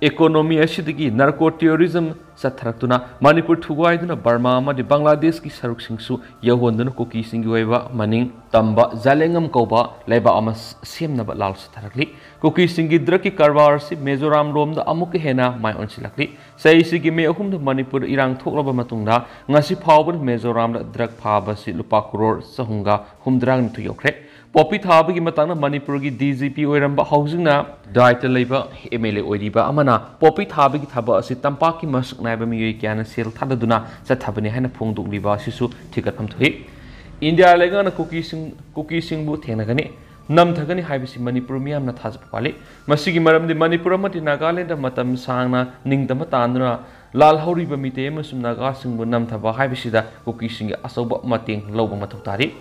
ꯏꯀꯣꯅꯣꯃꯤ ꯑꯁꯤꯗꯒꯤ ꯅꯥꯔꯀꯣ ꯇꯦꯔꯣꯔꯤꯖꯝ ꯆꯠꯊꯔꯛꯇꯨꯅ ꯃꯅꯤꯄꯨꯔ ꯊꯨꯒꯥꯏꯗꯨꯅ ꯕꯔꯃꯥ ꯑꯃꯗꯤ ꯕꯪꯒ꯭ꯂꯥꯗꯦꯁꯀꯤ ꯁꯔꯨꯛꯁꯤꯡꯁꯨ ꯌꯧꯍꯟꯗꯨꯅ ꯀꯨꯀꯤꯁꯤꯡꯒꯤ ꯑꯣꯏꯕ ꯃꯅꯤꯡ ꯇꯝꯕ ꯖꯥꯂꯦꯡꯉꯝ ꯀꯧꯕ ꯂꯩꯕꯥꯛ ꯑꯃ ꯁꯦꯝꯅꯕ ꯂꯥꯜ ꯆꯠꯊꯔꯛꯂꯤ꯫ ꯀꯨꯀꯤꯁꯤꯡꯒꯤ ꯗ꯭ꯔꯒꯀꯤ ꯀꯔꯕꯥꯔ ꯑꯁꯤ ꯃꯤꯖꯣꯔꯥꯝ ꯂꯣꯝꯗ ꯑꯃꯨꯛꯀ ꯍꯦꯟꯅ ꯃꯥꯏ ꯑꯣꯟꯁꯤꯜꯂꯛꯂꯤ꯫ ꯆꯍꯤꯁꯤꯒꯤ ꯃꯦ ꯑꯍꯨꯝꯗ ꯃꯅꯤꯄꯨꯔꯗ ꯏꯔꯥꯡ ꯊꯣꯛꯂꯕ ꯃꯇꯨꯡꯗ ꯉꯁꯤ ꯐꯥꯎꯕꯗ ꯃꯤꯖꯣꯔꯥꯝꯗ ꯗ꯭ꯔꯒ ꯐꯥꯕꯁꯤ ꯂꯨꯄꯥ ꯀ꯭ꯔꯣꯔ ꯆꯍꯨꯝꯒ ꯍꯨꯝꯗ꯭ꯔꯥꯅꯤꯊꯣꯏ ꯌꯧꯈ꯭ꯔꯦ꯫ ꯄꯣꯄꯤ ꯊꯥꯕꯒꯤ ꯃꯇꯥꯡꯗ ꯃꯅꯤꯄꯨꯔꯒꯤ ꯗꯤ ꯖꯤ ꯄꯤ ꯑꯣꯏꯔꯝꯕ, ꯍꯧꯖꯤꯛꯅ ꯗꯥꯏꯇ ꯂꯩꯕ ꯑꯦꯝ ꯑꯦꯜ ꯑꯦ ꯑꯣꯏꯔꯤꯕ ꯑꯃꯅ ꯄꯣꯄꯤ ꯊꯥꯕꯒꯤ ꯊꯕꯛ ꯑꯁꯤ ꯇꯝꯄꯥꯛꯀꯤ ꯃꯁꯛ ꯅꯥꯏꯕ ꯃꯤꯑꯣꯏ ꯀꯌꯥꯅ ꯁꯦꯜ ꯊꯥꯗꯗꯨꯅ ꯆꯠꯊꯕꯅꯤ ꯍꯥꯏꯅ ꯐꯣꯡꯗꯣꯛꯂꯤꯕ ꯑꯁꯤꯁꯨ ꯊꯤꯒꯠꯐꯝ ꯊꯣꯛꯏ꯫ ꯏꯟꯗꯤꯌꯥ ꯂꯩꯉꯥꯛꯅ ꯀꯨꯀꯤꯁꯤꯡ, ꯀꯨꯀꯤꯁꯤꯡꯕꯨ ꯊꯦꯡꯅꯒꯅꯤ, ꯅꯝꯊꯒꯅꯤ ꯍꯥꯏꯕꯁꯤ ꯃꯅꯤꯄꯨꯔ ꯃꯤꯌꯥꯝꯅ ꯊꯥꯖꯕ ꯋꯥꯠꯂꯤ꯫ ꯃꯁꯤꯒꯤ ꯃꯔꯝꯗꯤ ꯃꯅꯤꯄꯨꯔ ꯑꯃꯗꯤ ꯅꯥꯒꯥꯂꯦꯟꯗ ꯃꯇꯝ ꯁꯥꯡꯅ ꯅꯤꯡꯇꯝꯕ ꯇꯥꯟꯗꯨꯅ ꯂꯥꯜꯍꯧꯔꯤꯕ ꯃꯤꯇꯩ ꯑꯃꯁꯨꯡ ꯅꯥꯒꯥꯁꯤꯡꯕꯨ ꯅꯝꯊꯕ ꯍꯥꯏꯕꯁꯤꯗ ꯀꯨꯀꯤꯁꯤꯡꯒꯤ ꯑꯆꯧꯕ ꯃꯇꯦꯡ ꯂꯧꯕ ꯃꯊꯧ ꯇꯥꯔꯤ꯫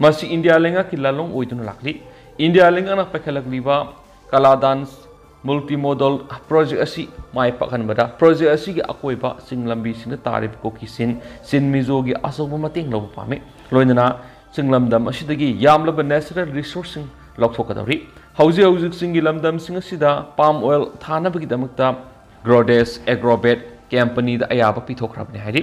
ꯃꯁꯤ ꯏꯟꯗꯤꯌꯥ ꯂꯩꯉꯥꯛꯀꯤ ꯂꯥꯂꯣꯡ ꯑꯣꯏꯗꯨꯅ ꯂꯥꯛꯂꯤ꯫ ꯏꯟꯗꯤꯌꯥ ꯂꯩꯉꯥꯛꯅ ꯄꯥꯏꯈꯠꯂꯛꯂꯤꯕ ꯀꯂꯥꯗꯥꯟꯁ ꯃꯜꯇꯤꯃꯣꯗꯜ ꯄ꯭ꯔꯣꯖꯦꯛ ꯑꯁꯤ ꯃꯥꯏ ꯄꯥꯛꯍꯟꯕꯗ ꯄ꯭ꯔꯣꯖꯦꯛ ꯑꯁꯤꯒꯤ ꯑꯀꯣꯏꯕ ꯆꯤꯡ ꯂꯝꯕꯤꯁꯤꯡꯗ ꯇꯥꯔꯤꯕ ꯀꯨꯀꯤꯁꯤꯡ ꯆꯤꯟ ꯃꯤꯖꯣꯒꯤ ꯑꯆꯧꯕ ꯃꯇꯦꯡ ꯂꯧꯕ ꯄꯥꯝꯃꯤ꯫ ꯂꯣꯏꯅꯅ ꯆꯤꯡ ꯂꯝꯗꯝ ꯑꯁꯤꯗꯒꯤ ꯌꯥꯝꯂꯕ ꯅꯦꯆꯔꯦꯜ ꯔꯤꯁꯣꯔꯁꯁꯤꯡ ꯂꯧꯊꯣꯛꯀꯗꯧꯔꯤ꯫ ꯍꯧꯖꯤꯛ ꯍꯧꯖꯤꯛ ꯆꯤꯡꯒꯤ ꯂꯝꯗꯝꯁꯤꯡ ꯑꯁꯤꯗ ꯄꯥꯝ ꯑꯣꯏꯜ ꯊꯥꯅꯕꯒꯤꯗꯃꯛꯇ ꯒ꯭ꯔꯣꯗꯦꯁ ꯑꯦꯒ꯭ꯔꯣꯕꯦꯠ ꯀꯦꯝꯄꯅꯤꯗ ꯑꯌꯥꯕ ꯄꯤꯊꯣꯛꯈ꯭ꯔꯕꯅꯤ ꯍꯥꯏꯔꯤ꯫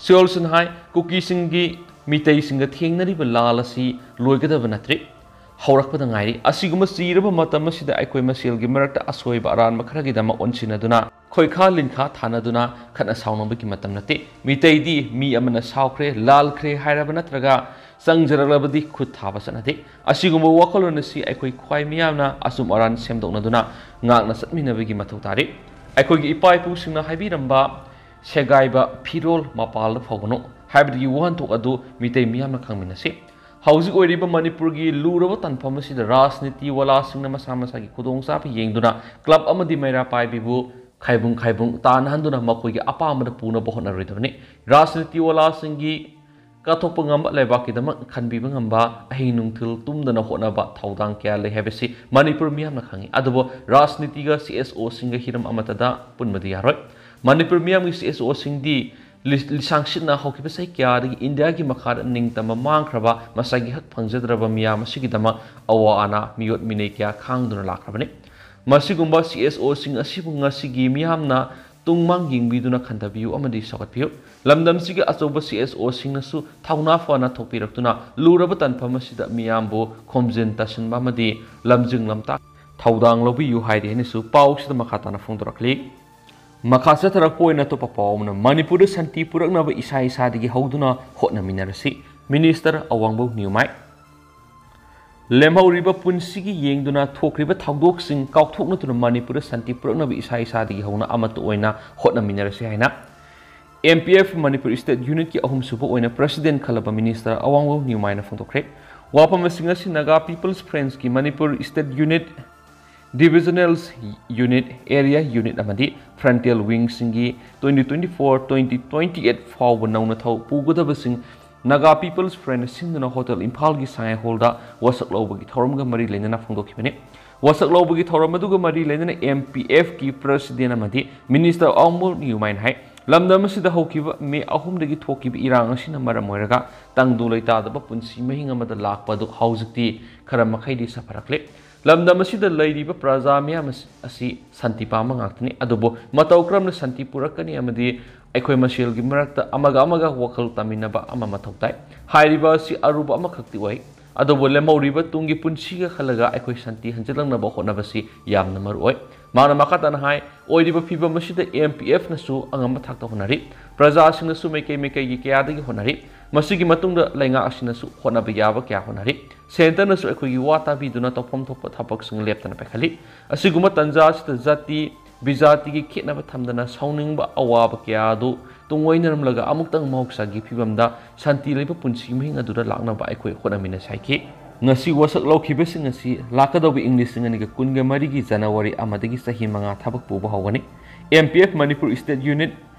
ꯁꯤꯑꯣꯜꯁꯟ ꯍꯥꯏ, ꯀꯨꯀꯤꯁꯤꯡꯒꯤ ꯃꯤꯇꯩꯁꯤꯡꯒ ꯊꯦꯡꯅꯔꯤꯕ ꯂꯥꯜ ꯑꯁꯤ ꯂꯣꯏꯒꯗꯕ ꯅꯠꯇ꯭ꯔꯤ, ꯍꯧꯔꯛꯄꯗ ꯉꯥꯏꯔꯤ꯫ ꯑꯁꯤꯒꯨꯝꯕ ꯆꯤꯔꯕ ꯃꯇꯝ ꯑꯁꯤꯗ ꯑꯩꯈꯣꯏ ꯃꯁꯦꯜꯒꯤ ꯃꯔꯛꯇ ꯑꯁꯣꯏꯕ ꯑꯔꯥꯟꯕ ꯈꯔꯒꯤꯗꯃꯛ ꯑꯣꯟꯁꯤꯟꯅꯗꯨꯅ, ꯈꯣꯏꯈꯥ ꯂꯤꯟꯈꯥ ꯊꯥꯅꯗꯨꯅ ꯈꯠꯅ ꯁꯥꯎꯅꯕꯒꯤ ꯃꯇꯝ ꯅꯠꯇꯦ꯫ ꯃꯤꯇꯩꯗꯤ ꯃꯤ ꯑꯃꯅ ꯁꯥꯎꯈ꯭ꯔꯦ, ꯂꯥꯜꯈ꯭ꯔꯦ ꯍꯥꯏꯔꯕ ꯅꯠꯇ꯭ꯔꯒ ꯆꯪꯖꯔꯛꯂꯕꯗꯤ ꯈꯨꯠ ꯊꯥꯕ ꯆꯠꯅꯗꯦ꯫ ꯑꯁꯤꯒꯨꯝꯕ ꯋꯥꯈꯜꯂꯣꯟ ꯑꯁꯤ ꯑꯩꯈꯣꯏ ꯈ꯭ꯋꯥꯏ ꯃꯤꯌꯥꯝꯅ ꯑꯆꯨꯝ ꯑꯔꯥꯟ ꯁꯦꯝꯗꯣꯛꯅꯗꯨꯅ ꯉꯥꯛꯅ ꯆꯠꯃꯤꯟꯅꯕꯒꯤ ꯃꯊꯧ ꯇꯥꯔꯤ꯫ ꯑꯩꯈꯣꯏꯒꯤ ꯏꯄꯥ ꯏꯄꯨꯁꯤꯡꯅ ꯍꯥꯏꯕꯤꯔꯝꯕ "ꯁꯦꯒꯥꯏꯕ ꯐꯤꯔꯣꯜ ꯃꯄꯥꯜꯗ ꯐꯧꯒꯅꯨ" ꯍꯥꯏꯕꯗꯨꯒꯤ ꯋꯥꯍꯟꯊꯣꯛ ꯑꯗꯨ ꯃꯤꯇꯩ ꯃꯤꯌꯥꯝꯅ ꯈꯪꯃꯤꯟꯅꯁꯤ꯫ ꯍꯧꯖꯤꯛ ꯑꯣꯏꯔꯤꯕ ꯃꯅꯤꯄꯨꯔꯒꯤ ꯂꯨꯔꯕ ꯇꯥꯟꯐꯝ ꯑꯁꯤꯗ ꯔꯥꯖꯅꯤꯇꯤ ꯋꯥꯂꯥꯁꯤꯡꯅ ꯃꯁꯥ ꯃꯁꯥꯒꯤ ꯈꯨꯗꯣꯡꯆꯥꯕ ꯌꯦꯡꯗꯨꯅ ꯀ꯭ꯂꯕ ꯑꯃꯗꯤ ꯃꯩꯔꯥ ꯄꯥꯏꯕꯤꯕꯨ ꯈꯥꯏꯕꯨꯡ ꯈꯥꯏꯕꯨꯡ ꯇꯥꯟꯅꯍꯟꯗꯨꯅ ꯃꯈꯣꯏꯒꯤ ꯑꯄꯥꯝꯕꯗ ꯄꯨꯅꯕ ꯍꯣꯠꯅꯔꯣꯏꯗꯕꯅꯤ꯫ ꯔꯥꯖꯅꯤꯇꯤ ꯋꯥꯂꯥꯁꯤꯡꯒꯤ ꯀꯠꯊꯣꯛꯄ ꯉꯝꯕ, ꯂꯩꯕꯥꯛꯀꯤꯗꯃꯛ ꯈꯟꯕꯤꯕ ꯉꯝꯕ, ꯑꯍꯤꯡ ꯅꯨꯡꯊꯤꯜ ꯇꯨꯝꯗꯅ ꯍꯣꯠꯅꯕ ꯊꯧꯗꯥꯡ ꯀꯌꯥ ꯂꯩ ꯍꯥꯏꯕꯁꯤ ꯃꯅꯤꯄꯨꯔ ꯃꯤꯌꯥꯝꯅ ꯈꯪꯏ꯫ ꯑꯗꯨꯕꯨ ꯔꯥꯖꯅꯤꯇꯤꯒ ꯁꯤ ꯑꯦꯁ ꯑꯣꯁꯤꯡꯒ ꯍꯤꯔꯝ ꯑꯃꯠꯇꯗ ꯄꯨꯟꯕꯗꯤ ꯌꯥꯔꯣꯏ꯫ ꯃꯅꯤꯄꯨꯔ ꯃꯤꯌꯥꯝꯒꯤ ꯁꯤ ꯑꯦꯁ ꯑꯣꯁꯤꯡꯗꯤ ꯂꯤ-, ꯂꯤꯁꯥꯡꯁꯤꯠꯅ ꯍꯧꯈꯤꯕ ꯆꯍꯤ ꯀꯌꯥꯗꯒꯤ ꯏꯟꯗꯤꯌꯥꯒꯤ ꯃꯈꯥꯗ ꯅꯤꯡꯇꯝꯕ ꯃꯥꯡꯈ꯭ꯔꯕ ꯃꯁꯥꯒꯤ ꯍꯛ ꯐꯪꯖꯗ꯭ꯔꯕ ꯃꯤꯌꯥꯝ ꯑꯁꯤꯒꯤꯗꯃꯛ ꯑꯋꯥ ꯑꯅꯥ, ꯃꯤꯑꯣꯠ ꯃꯤꯅꯩ ꯀꯌꯥ ꯈꯥꯡꯗꯨꯅ ꯂꯥꯛꯈ꯭ꯔꯕꯅꯤ꯫ ꯃꯁꯤꯒꯨꯝꯕ ꯁꯤ ꯑꯦꯁ ꯑꯣꯁꯤꯡ ꯑꯁꯤꯕꯨ ꯉꯁꯤꯒꯤ ꯃꯤꯌꯥꯝꯅ ꯇꯨꯡꯃꯥꯡ ꯌꯦꯡꯕꯤꯗꯨꯅ ꯈꯟꯊꯕꯤꯌꯨ ꯑꯃꯗꯤ ꯁꯧꯒꯠꯄꯤꯌꯨ꯫ ꯂꯝꯗꯝꯁꯤꯒꯤ ꯑꯆꯧꯕ ꯁꯤ ꯑꯦꯁ ꯑꯣꯁꯤꯡꯅꯁꯨ ꯊꯧꯅꯥ ꯐꯅ ꯊꯣꯛꯄꯤꯔꯛꯇꯨꯅ ꯂꯨꯔꯕ ꯇꯥꯟꯐꯝ ꯑꯁꯤꯗ ꯃꯤꯌꯥꯝꯕꯨ ꯈꯣꯝꯖꯤꯟ ꯇꯥꯁꯤꯟꯕ ꯑꯃꯗꯤ ꯂꯝꯖꯤꯡ ꯂꯝꯇꯥꯛ ꯊꯧꯗꯥꯡ ꯂꯧꯕꯤꯌꯨ ꯍꯥꯏꯔꯤ ꯍꯥꯏꯅꯁꯨ ꯄꯥꯎꯁꯤꯗ ꯃꯈꯥ ꯇꯥꯅ ꯐꯣꯡꯗꯣꯔꯛꯂꯤ꯫ ꯃꯈꯥ ꯆꯠꯊꯔꯛꯄ ꯑꯣꯏꯅ ꯑꯇꯣꯞꯄ ꯄꯥꯎ ꯑꯃꯅ, ꯃꯅꯤꯄꯨꯔꯗ ꯁꯥꯟꯇꯤ ꯄꯨꯔꯛꯅꯕ ꯏꯁꯥ ꯏꯁꯥꯗꯒꯤ ꯍꯧꯗꯨꯅ ꯍꯣꯠꯅꯃꯤꯟꯅꯔꯁꯤ, ꯃꯤꯅꯤꯁꯇꯔ ꯑꯋꯥꯡꯕꯧ ꯅ꯭ꯌꯨꯃꯥꯏ꯫ ꯂꯦꯝꯍꯧꯔꯤꯕ ꯄꯨꯟꯁꯤꯒꯤ ꯌꯦꯡꯗꯨꯅ ꯊꯣꯛꯈ꯭ꯔꯤꯕ ꯊꯧꯗꯣꯛꯁꯤꯡ ꯀꯥꯎꯊꯣꯛꯅꯗꯨꯅ ꯃꯅꯤꯄꯨꯔꯗ ꯁꯥꯟꯇꯤ ꯄꯨꯔꯛꯅꯕ ꯏꯁꯥ ꯏꯁꯥꯗꯒꯤ ꯍꯧꯅ ꯑꯃꯠꯇ ꯑꯣꯏꯅ ꯍꯣꯠꯅꯃꯤꯟꯅꯔꯁꯤ ꯍꯥꯏꯅ M P F Manipur state ꯌꯨꯅꯤꯠꯀꯤ ꯑꯍꯨꯝꯁꯨꯕ ꯑꯣꯏꯅ ꯄ꯭ꯔꯁꯤꯗꯦꯟ ꯈꯜꯂꯕ ꯃꯤꯅꯤꯁꯇꯔ ꯑꯋꯥꯡꯕꯧ ꯅ꯭ꯌꯨꯃꯥꯏꯅ ꯐꯣꯡꯗꯣꯛꯈ꯭ꯔꯦ꯫ ꯋꯥꯐꯝ ꯑꯁꯤꯡ ꯑꯁꯤ ꯅꯥꯒꯥ ꯄꯤꯄꯜꯁ ꯐ꯭ꯔꯟꯠꯀꯤ Manipur state unit divisional unit, area unit ꯑꯃꯗꯤ ꯐ꯭ꯔꯟꯇꯤꯌꯔ ꯋꯤꯡꯁꯤꯡꯒꯤ twenty twenty-four, twenty twenty-eight ꯐꯥꯎꯕ ꯅꯧꯅ ꯊꯧ ꯄꯨꯒꯗꯕꯁꯤꯡ ꯅꯥꯒꯥ ꯄꯤꯄꯜꯁ ꯐ꯭ꯔꯟꯠꯅ ꯁꯤꯟꯗꯨꯅ ꯍꯣꯇꯦꯜ ꯏꯝꯐꯥꯜꯒꯤ ꯁꯉꯥꯏ ꯍꯣꯜꯗ ꯋꯥꯁꯛ ꯂꯧꯕꯒꯤ ꯊꯧꯔꯝꯒ ꯃꯔꯤ ꯂꯩꯅꯅ ꯐꯣꯡꯗꯣꯛꯈꯤꯕꯅꯤ꯫ ꯋꯥꯁꯛ ꯂꯧꯕꯒꯤ ꯊꯧꯔꯝ ꯑꯗꯨꯒ ꯃꯔꯤ ꯂꯩꯅꯅ ꯑꯦꯝ ꯄꯤ ꯑꯦꯐꯀꯤ ꯄ꯭ꯔꯁꯤꯗꯦꯟ ꯑꯃꯗꯤ ꯃꯤꯅꯤꯁꯇꯔ ꯑꯋꯥꯡꯕꯧ ꯅ꯭ꯌꯨꯃꯥꯏꯅ ꯍꯥꯏ, ꯂꯝꯗꯝ ꯑꯁꯤꯗ ꯍꯧꯈꯤꯕ ꯃꯦ ꯑꯍꯨꯝꯗꯒꯤ ꯊꯣꯛꯈꯤꯕ ꯏꯔꯥꯡ ꯑꯁꯤꯅ ꯃꯔꯝ ꯑꯣꯏꯔꯒ ꯇꯪꯗꯨ ꯂꯩꯇꯥꯗꯕ ꯄꯨꯟꯁꯤ ꯃꯍꯤꯡ ꯑꯃꯗ ꯂꯥꯛꯄ ꯑꯗꯨ ꯍꯧꯖꯤꯛꯇꯤ ꯈꯔ ꯃꯈꯩꯗꯤ ꯁꯥꯐꯔꯛꯂꯦ꯫ ꯂꯝꯗꯝ ꯑꯁꯤꯗ ꯂꯩꯔꯤꯕ ꯄ꯭ꯔꯖꯥ ꯃꯤꯌꯥꯝ ꯑꯁꯤ, ꯑꯁꯤ ꯁꯥꯟꯇꯤ ꯄꯥꯝꯕ ꯉꯥꯛꯇꯅꯤ꯫ ꯑꯗꯨꯕꯨ ꯃꯇꯧ ꯀꯔꯝꯅ ꯁꯥꯟꯇꯤ ꯄꯨꯔꯛꯀꯅꯤ ꯑꯃꯗꯤ ꯑꯩꯈꯣꯏ ꯃꯁꯦꯜꯒꯤ ꯃꯔꯛꯇ ꯑꯃꯒ ꯑꯃꯒ ꯋꯥꯈꯜ ꯇꯥꯃꯤꯟꯅꯕ ꯑꯃ ꯃꯊꯧ ꯇꯥꯏ꯫ ꯍꯥꯏꯔꯤꯕ ꯑꯁꯤ ꯑꯔꯨꯕ ꯑꯃꯈꯛꯇꯤ ꯑꯣꯏ, ꯑꯗꯨꯕꯨ ꯂꯦꯝꯍꯧꯔꯤꯕ ꯇꯨꯡꯒꯤ ꯄꯨꯟꯁꯤꯒ ꯈꯜꯂꯒ ꯑꯩꯈꯣꯏ ꯁꯥꯟꯇꯤ ꯍꯟꯖꯤꯜꯂꯛꯅꯕ ꯍꯣꯠꯅꯕꯁꯤ ꯌꯥꯝꯅ ꯃꯔꯨ ꯑꯣꯏ꯫ ꯃꯥꯅ ꯃꯈꯥ ꯇꯥꯅ ꯍꯥꯏ, ꯑꯣꯏꯔꯤꯕ ꯐꯤꯕꯝ ꯑꯁꯤꯗ ꯑꯦꯝ ꯄꯤ ꯑꯦꯐꯅꯁꯨ ꯑꯉꯝꯕ ꯊꯥꯛꯇ ꯍꯣꯠꯅꯔꯤ꯫ ꯄ꯭ꯔꯖꯥꯁꯤꯡꯅꯁꯨ ꯃꯥꯏꯀꯩ ꯃꯥꯏꯀꯩꯒꯤ ꯀꯌꯥꯗꯒꯤ ꯍꯣꯠꯅꯔꯤ꯫ ꯃꯁꯤꯒꯤ ꯃꯇꯨꯡꯗ ꯂꯩꯉꯥꯛ ꯑꯁꯤꯅꯁꯨ ꯍꯣꯠꯅꯕ ꯌꯥꯕ ꯀꯌꯥ ꯍꯣꯠꯅꯔꯤ꯫ ꯁꯦꯟꯇꯔꯅꯁꯨ ꯑꯩꯈꯣꯏꯒꯤ ꯋꯥ ꯇꯥꯕꯤꯗꯨꯅ ꯇꯧꯐꯝ ꯊꯣꯛꯄ ꯊꯕꯛꯁꯤꯡ ꯂꯦꯞꯇꯅ ꯄꯥꯏꯈꯠꯂꯤ꯫ ꯑꯁꯤꯒꯨꯝꯕ ꯇꯥꯟꯖꯥ ꯑꯁꯤꯗ ꯖꯥꯇꯤ, ꯕꯤꯖꯥꯇꯤꯒꯤ ꯈꯦꯠꯅꯕ ꯊꯝꯗꯅ ꯁꯥꯎꯅꯤꯡꯕ ꯑꯋꯥꯕ ꯀꯌꯥ ꯑꯗꯨ ꯇꯨꯡꯑꯣꯏꯅꯔꯝꯂꯒ ꯑꯃꯨꯛꯇꯪ ꯃꯍꯧꯁꯥꯒꯤ ꯐꯤꯕꯝꯗ ꯁꯥꯟꯇꯤ ꯂꯩꯕ ꯄꯨꯟꯁꯤꯒꯤ ꯃꯍꯤꯡ ꯑꯗꯨꯗ ꯂꯥꯛꯅꯕ ꯑꯩꯈꯣꯏ ꯍꯣꯠꯅꯃꯤꯟꯅꯁꯤ ꯍꯥꯏꯈꯤ꯫ ꯉꯁꯤ ꯋꯥꯁꯛ ꯂꯧꯈꯤꯕꯁꯤꯡ ꯑꯁꯤ ꯂꯥꯛꯀꯗꯧꯕ ꯏꯪ ꯂꯤꯁꯤꯡ ꯑꯅꯤꯒ ꯀꯨꯟꯒ ꯃꯔꯤꯒꯤ ꯖꯅꯋꯥꯔꯤ ꯑꯃꯗꯒꯤ ꯆꯍꯤ ꯃꯉꯥ ꯊꯕꯛ ꯄꯨꯕ ꯍꯧꯒꯅꯤ꯫ M P F Manipur state unit,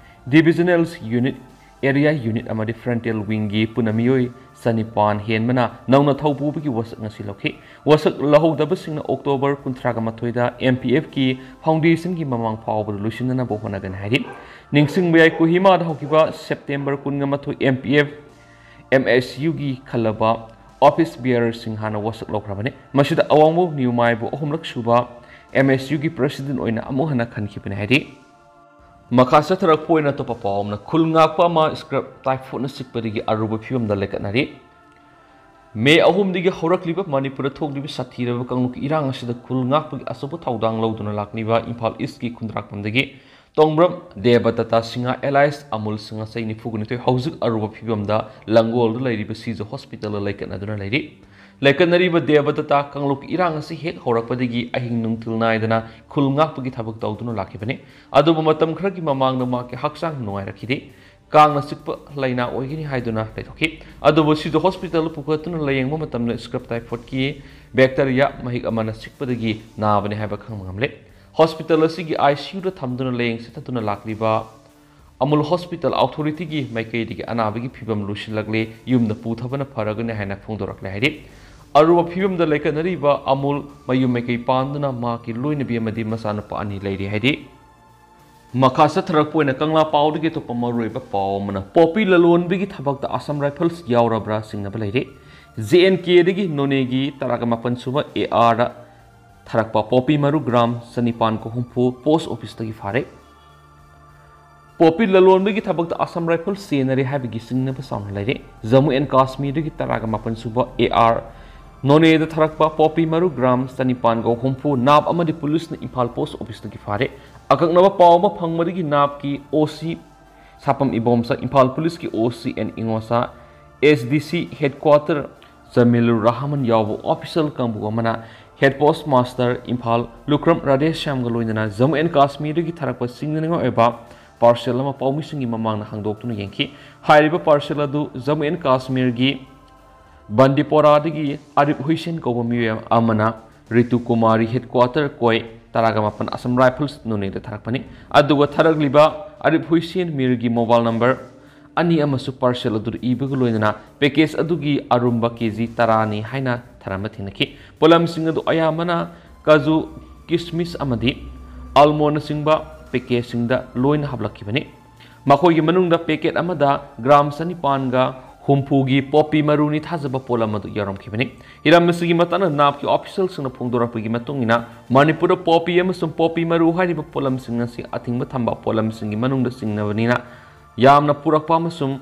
divisional unit, area unit ꯑꯃꯗꯤ ꯐ꯭ꯔꯟꯇꯦꯜ ꯋꯤꯡꯒꯤ ꯄꯨꯟꯅ ꯃꯤꯑꯣꯏ ꯆꯅꯤꯄꯥꯟ ꯍꯦꯟꯕꯅ ꯅꯧꯅ ꯊꯧꯄꯨꯕꯒꯤ ꯋꯥꯁꯛ ꯉꯁꯤ ꯂꯧꯈꯤ꯫ ꯋꯥꯁꯛ ꯂꯧꯍꯧꯗꯕꯁꯤꯡꯅ ꯑꯣꯛꯇꯣꯕꯔ ꯀꯨꯟꯊ꯭ꯔꯥꯒ ꯃꯥꯊꯣꯏꯗ ꯑꯦꯝ ꯄꯤ ꯑꯦꯐꯀꯤ ꯐꯥꯎꯟꯗꯦꯁꯟꯒꯤ ꯃꯃꯥꯡ ꯐꯥꯎꯕꯗ ꯂꯣꯏꯁꯤꯟꯅꯅꯕ ꯍꯣꯠꯅꯒꯅꯤ ꯍꯥꯏꯔꯤ꯫ ꯅꯤꯡꯁꯤꯡꯕ ꯌꯥꯏ, ꯀꯣꯍꯤꯃꯥꯗ ꯍꯧꯈꯤꯕ ꯁꯦꯞꯇꯦꯝꯕꯔ ꯀꯨꯟꯒ ꯃꯥꯊꯣꯏ ꯑꯦꯝ ꯄꯤ ꯑꯦꯐ ꯑꯦꯝ ꯑꯦꯁ ꯌꯨꯒꯤ ꯈꯜꯂꯕ ꯑꯣꯐꯤꯁ ꯕꯤꯌꯔꯁꯤꯡ ꯍꯥꯟꯅ ꯋꯥꯁꯛ ꯂꯧꯈ꯭ꯔꯕꯅꯤ꯫ ꯃꯁꯤꯗ ꯑꯋꯥꯡꯕ ꯅ꯭ꯌꯨꯃꯥꯏꯕꯨ ꯑꯍꯨꯝꯂꯛ ꯁꯨꯕ ꯑꯦꯝ ꯑꯦꯁ ꯌꯨꯒꯤ ꯄ꯭ꯔꯦꯁꯤꯗꯦꯟꯠ ꯑꯣꯏꯅ ꯑꯃꯨꯛ ꯍꯟꯅ ꯈꯟꯈꯤꯕꯅꯤ ꯍꯥꯏꯔꯤ꯫ ꯃꯈꯥ ꯆꯠꯊꯔꯛꯄ ꯑꯣꯏꯅ ꯑꯇꯣꯞꯄ ꯄꯥꯎ ꯑꯃꯅ, ꯈꯨꯜ ꯉꯥꯛꯄ ꯑꯃ ꯁ꯭ꯀ꯭ꯔꯕ ꯇꯥꯏꯐꯣꯠꯅ ꯆꯤꯛꯄꯗꯒꯤ ꯑꯔꯨꯕ ꯐꯤꯕꯝꯗ ꯂꯩꯈꯠꯅꯔꯤ꯫ ꯃꯦ ꯑꯍꯨꯝꯗꯒꯤ ꯍꯧꯔꯛꯂꯤꯕ ꯃꯅꯤꯄꯨꯔꯗ ꯊꯣꯛꯂꯤꯕ ꯁꯥꯊꯤꯔꯕ ꯀꯥꯡꯂꯨꯞꯀꯤ ꯏꯔꯥꯡ ꯑꯁꯤꯗ ꯈꯨꯜ ꯉꯥꯛꯄꯒꯤ ꯑꯆꯧꯕ ꯊꯧꯗꯥꯡ ꯂꯧꯗꯨꯅ ꯂꯥꯛꯂꯤꯕ ꯏꯝꯐꯥꯜ ꯏꯁ꯭ꯠꯀꯤ ꯈꯨꯟꯗ꯭ꯔꯥꯛꯄꯝꯗꯒꯤ ꯇꯣꯡꯕ꯭ꯔꯝ ꯗꯦꯕꯗꯠꯇ ꯁꯤꯡꯍꯥ ꯑꯦꯂꯥꯏꯁ ꯑꯃꯨꯜ ꯁꯤꯡꯍꯥ ꯆꯍꯤ ꯅꯤꯐꯨꯒ ꯅꯤꯊꯣꯏ ꯍꯧꯖꯤꯛ ꯑꯔꯨꯕ ꯐꯤꯕꯝꯗ ꯂꯪꯒꯣꯜꯗ ꯂꯩꯔꯤꯕ ꯁꯤꯖ ꯍꯣꯁꯄꯤꯇꯥꯜꯗ ꯂꯩꯈꯠꯅꯗꯨꯅ ꯂꯩꯔꯤ꯫ ꯂꯩꯈꯠꯅꯔꯤꯕ ꯗꯦꯕꯗꯠꯇ ꯀꯥꯡꯂꯨꯞꯀꯤ ꯏꯔꯥꯡ ꯑꯁꯤ ꯍꯦꯛ ꯍꯧꯔꯛꯄꯗꯒꯤ ꯑꯍꯤꯡ ꯅꯨꯡꯊꯤꯜ ꯅꯥꯏꯗꯅ ꯈꯨꯜ ꯉꯥꯛꯄꯒꯤ ꯊꯕꯛ ꯇꯧꯗꯨꯅ ꯂꯥꯛꯈꯤꯕꯅꯤ꯫ ꯑꯗꯨꯕꯨ ꯃꯇꯝ ꯈꯔꯒꯤ ꯃꯃꯥꯡꯗ ꯃꯍꯥꯛꯀꯤ ꯍꯛꯆꯥꯡ ꯅꯨꯡꯉꯥꯏꯔꯛꯈꯤꯗꯦ꯫ ꯀꯥꯡꯅ ꯆꯤꯛꯄ ꯂꯥꯏꯅꯥ ꯑꯣꯏꯒꯅꯤ ꯍꯥꯏꯗꯨꯅ ꯂꯩꯊꯣꯛꯈꯤ꯫ ꯑꯗꯨꯕꯨ ꯁꯤꯖ ꯍꯣꯁꯄꯤꯇꯥꯜꯗ ꯄꯨꯈꯠꯇꯨꯅ ꯂꯥꯌꯦꯡꯕ ꯃꯇꯝꯗ ꯁ꯭ꯀ꯭ꯔꯕ ꯇꯥꯏꯐꯣꯠꯀꯤ ꯕꯦꯛꯇꯔꯤꯌꯥ ꯃꯍꯤꯛ ꯑꯃꯅ ꯆꯤꯛꯄꯗꯒꯤ ꯅꯥꯕꯅꯤ ꯍꯥꯏꯕ ꯈꯪꯕ ꯉꯝꯂꯦ꯫ ꯍꯣꯁꯄꯤꯇꯥꯜ ꯑꯁꯤꯒꯤ ꯑꯥꯏ ꯁꯤ ꯌꯨꯗ ꯊꯝꯗꯨꯅ ꯂꯥꯌꯦꯡ ꯆꯠꯊꯗꯨꯅ ꯂꯥꯛꯂꯤꯕ ꯑꯃꯨꯜ ꯍꯣꯁꯄꯤꯇꯥꯜ ꯑꯣꯊꯣꯔꯤꯇꯤꯒꯤ ꯃꯥꯏꯀꯩꯗꯒꯤ ꯑꯅꯥꯕꯒꯤ ꯐꯤꯕꯝ ꯂꯨꯁꯤꯜꯂꯛꯂꯦ, ꯌꯨꯝꯗ ꯄꯨꯊꯕꯅ ꯐꯔꯒꯅꯤ ꯍꯥꯏꯅ ꯐꯣꯡꯗꯣꯔꯛꯂꯦ ꯍꯥꯏꯔꯤ꯫ ꯑꯔꯨꯕ ꯐꯤꯕꯝꯗ ꯂꯩꯈꯠꯅꯔꯤꯕ ꯑꯃꯨꯜ ꯃꯌꯨꯝ ꯃꯥꯏꯀꯩ ꯄꯥꯟꯗꯨꯅ ꯃꯍꯥꯛꯀꯤ ꯂꯣꯏꯅꯕꯤ ꯑꯃꯗꯤ ꯃꯆꯥꯅꯨꯄꯥ ꯑꯅꯤ ꯂꯩꯔꯤ ꯍꯥꯏꯔꯤ꯫ ꯃꯈꯥ ꯆꯠꯊꯔꯛꯄ ꯑꯣꯏꯅ ꯀꯪꯂꯥ ꯄꯥꯎꯗꯒꯤ ꯑꯇꯣꯞꯄ ꯃꯔꯨꯑꯣꯏꯕ ꯄꯥꯎ ꯑꯃꯅ, ꯄꯣꯄꯤ ꯂꯂꯣꯟꯕꯒꯤ ꯊꯕꯛꯇ ꯑꯁꯥꯝ ꯔꯥꯏꯐꯜꯁ ꯌꯥꯎꯔꯕ꯭ꯔꯥ ꯆꯤꯡꯅꯕ ꯂꯩꯔꯤ꯫ ꯖꯦ ꯑꯦꯟ ꯀꯦꯗꯒꯤ ꯅꯣꯅꯦꯒꯤ ꯇꯔꯥꯒ ꯃꯥꯄꯟ ꯁꯨꯕ ꯑꯦ ꯑꯥꯔꯗ ꯊꯥꯔꯛꯄ ꯄꯣꯄꯤ ꯃꯔꯨ ꯒ꯭ꯔꯥꯝ ꯆꯅꯤꯄꯥꯟꯒ ꯍꯨꯝꯐꯨ ꯄꯣꯁ ꯑꯣꯐꯤꯁꯇꯒꯤ ꯐꯥꯔꯦ꯫ ꯄꯣꯄꯤ ꯂꯂꯣꯟꯕꯒꯤ ꯊꯕꯛꯇ ꯑꯁꯥꯝ ꯔꯥꯏꯐꯜꯁ ꯆꯦꯟꯅꯔꯦ ꯍꯥꯏꯕꯒꯤ ꯆꯤꯡꯅꯕ ꯆꯥꯎꯅ ꯂꯩꯔꯦ꯫ ꯖꯝꯃꯨ ꯑꯦꯟ ꯀꯥꯁꯃꯤꯔꯗꯒꯤ ꯇꯔꯥꯒ ꯃꯥꯄꯟ ꯁꯨꯕ ꯑꯦ ꯑꯥꯔ ꯅꯣꯅꯦꯗ ꯊꯥꯔꯛꯄ ꯄꯣꯄꯤ ꯃꯔꯨ ꯒ꯭ꯔꯥꯝ ꯆꯅꯤꯄꯥꯟꯒ ꯍꯨꯝꯐꯨ ꯅꯥꯞ ꯑꯃꯗꯤ ꯄꯨꯂꯤꯁꯅ ꯏꯝꯐꯥꯜ ꯄꯣꯁ ꯑꯣꯐꯤꯁꯇꯒꯤ ꯐꯥꯔꯦ꯫ ꯑꯀꯛꯅꯕ ꯄꯥꯎ ꯑꯃ ꯐꯪꯕꯗꯒꯤ ꯅꯥꯞꯀꯤ ꯑꯣ ꯁꯤ ꯁꯥꯄꯝ ꯏꯕꯣꯝꯆꯥ, ꯏꯝꯐꯥꯜ ꯄꯨꯂꯤꯁꯀꯤ ꯑꯣ ꯁꯤ ꯑꯦꯟ ꯏꯉꯣꯁꯥ, ꯑꯦꯁ ꯗꯤ ꯁꯤ ꯍꯦꯗꯀ꯭ꯋꯥꯇꯔ ꯖꯃꯤꯂꯨꯔ ꯔꯍꯃꯟ ꯌꯥꯎꯕ ꯑꯣꯐꯤꯁꯤꯌꯦꯜ ꯀꯥꯡꯕꯨ ꯑꯃꯅ Head Post Master ꯏꯝꯐꯥꯜ ꯂꯨꯈ꯭ꯔꯝ ꯔꯥꯙꯦꯁ꯭ꯌꯥꯝꯒ ꯂꯣꯏꯅꯅ ꯖꯝꯃꯨ ꯑꯦꯟ ꯀꯥꯁꯃꯤꯔꯗꯒꯤ ꯊꯥꯔꯛꯄ ꯁꯤꯡꯅꯅꯤꯡꯉꯥꯏ ꯑꯣꯏꯕ parcel ꯑꯃ ꯄꯥꯎꯃꯤꯁꯤꯡꯒꯤ ꯃꯃꯥꯡꯗ ꯍꯥꯡꯗꯣꯛꯇꯨꯅ ꯌꯦꯡꯈꯤ꯫ ꯍꯥꯏꯔꯤꯕ parcel ꯑꯗꯨ ꯖꯝꯃꯨ ꯑꯦꯟ ꯀꯥꯁꯃꯤꯔꯒꯤ ꯕꯟꯗꯤꯄꯣꯔꯥꯗꯒꯤ ꯑꯔꯤꯐ ꯍꯨꯏꯁꯦꯟ ꯀꯧꯕ ꯃꯤꯑꯣꯏ ꯑꯃꯅ ꯔꯤꯇꯨ ꯀꯨꯃꯥꯔꯤ headquarter ꯀꯣꯏ ꯇꯔꯥꯒ ꯃꯥꯄꯟ Assam Rifles ꯅꯣꯅꯦꯗ ꯊꯥꯔꯛꯄꯅꯤ꯫ ꯑꯗꯨꯒ ꯊꯥꯔꯛꯂꯤꯕ ꯑꯔꯤꯐ ꯍꯨꯏꯁꯦꯟ ꯃꯤꯔꯒꯤ mobile number ꯑꯅꯤ ꯑꯃꯁꯨ parcel ꯑꯗꯨꯗ ꯏꯕꯒ ꯂꯣꯏꯅꯅ package ꯑꯗꯨꯒꯤ ꯑꯔꯨꯝꯕ KG ꯇꯔꯥꯅꯤ ꯍꯥꯏꯅ ꯊꯥꯔꯝꯕ ꯊꯦꯡꯅꯈꯤ꯫ ꯄꯣꯠꯂꯝꯁꯤꯡ ꯑꯗꯨ ꯑꯌꯥꯝꯕꯅ ꯀꯥꯖꯨ, ꯀꯤꯁꯃꯤꯁ ꯑꯃꯗꯤ almondꯅꯆꯤꯡꯕ packageꯁꯤꯡꯗ ꯂꯣꯏꯅ ꯍꯥꯞꯂꯛꯈꯤꯕꯅꯤ꯫ ꯃꯈꯣꯏꯒꯤ ꯃꯅꯨꯡꯗ packet ꯑꯃꯗ gram ꯆꯅꯤꯄꯥꯟꯒ ꯍꯨꯝꯐꯨꯒꯤ poppy ꯃꯔꯨꯅꯤ ꯊꯥꯖꯕ ꯄꯣꯠꯂꯝ ꯑꯗꯨ ꯌꯥꯎꯔꯝꯈꯤꯕꯅꯤ꯫ ꯍꯤꯔꯝ ꯑꯁꯤꯒꯤ ꯃꯇꯥꯡꯗ NAPꯀꯤ officialꯁꯤꯡꯅ ꯐꯣꯡꯗꯣꯔꯛꯄꯒꯤ ꯃꯇꯨꯡ ꯏꯟꯅ, ꯃꯅꯤꯄꯨꯔꯗ poppy ꯑꯃꯁꯨꯡ poppy ꯃꯔꯨ ꯍꯥꯏꯔꯤꯕ ꯄꯣꯠꯂꯝꯁꯤꯡ ꯑꯁꯤ ꯑꯊꯤꯡꯕ ꯊꯝꯕ ꯄꯣꯠꯂꯝꯁꯤꯡꯒꯤ ꯃꯅꯨꯡꯗ ꯆꯤꯡꯅꯕꯅꯤꯅ, ꯌꯥꯝꯅ ꯄꯨꯔꯛꯄ ꯑꯃꯁꯨꯡ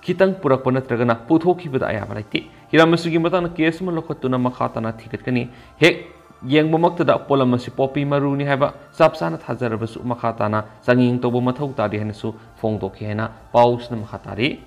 ꯈꯤꯇꯪ ꯄꯨꯔꯛꯄ ꯅꯠꯇ꯭ꯔꯒꯅ ꯄꯨꯊꯣꯛꯈꯤꯕꯗ ꯑꯌꯥꯕ ꯂꯩꯇꯦ꯫ ꯍꯤꯔꯝ ꯑꯁꯤꯒꯤ ꯃꯇꯥꯡꯗ case ꯑꯃ ꯂꯧꯈꯠꯇꯨꯅ ꯃꯈꯥ ꯇꯥꯅ ꯊꯤꯒꯠꯀꯅꯤ꯫ ꯍꯦꯛ ꯌꯦꯡꯕꯃꯛꯇꯗ ꯄꯣꯠꯂꯝ ꯑꯁꯤ poppy ꯃꯔꯨꯅꯤ ꯍꯥꯏꯕ ꯆꯞ ꯆꯥꯅ ꯊꯥꯖꯔꯕꯁꯨ, ꯃꯈꯥ ꯇꯥꯅ ꯆꯥꯡꯌꯦꯡ ꯇꯧꯕ ꯃꯊꯧ ꯇꯥꯔꯤ ꯍꯥꯏꯅꯁꯨ ꯐꯣꯡꯗꯣꯛꯈꯤ ꯍꯥꯏꯅ ꯄꯥꯎꯁꯤꯅ ꯃꯈꯥ ꯇꯥꯔꯤ꯫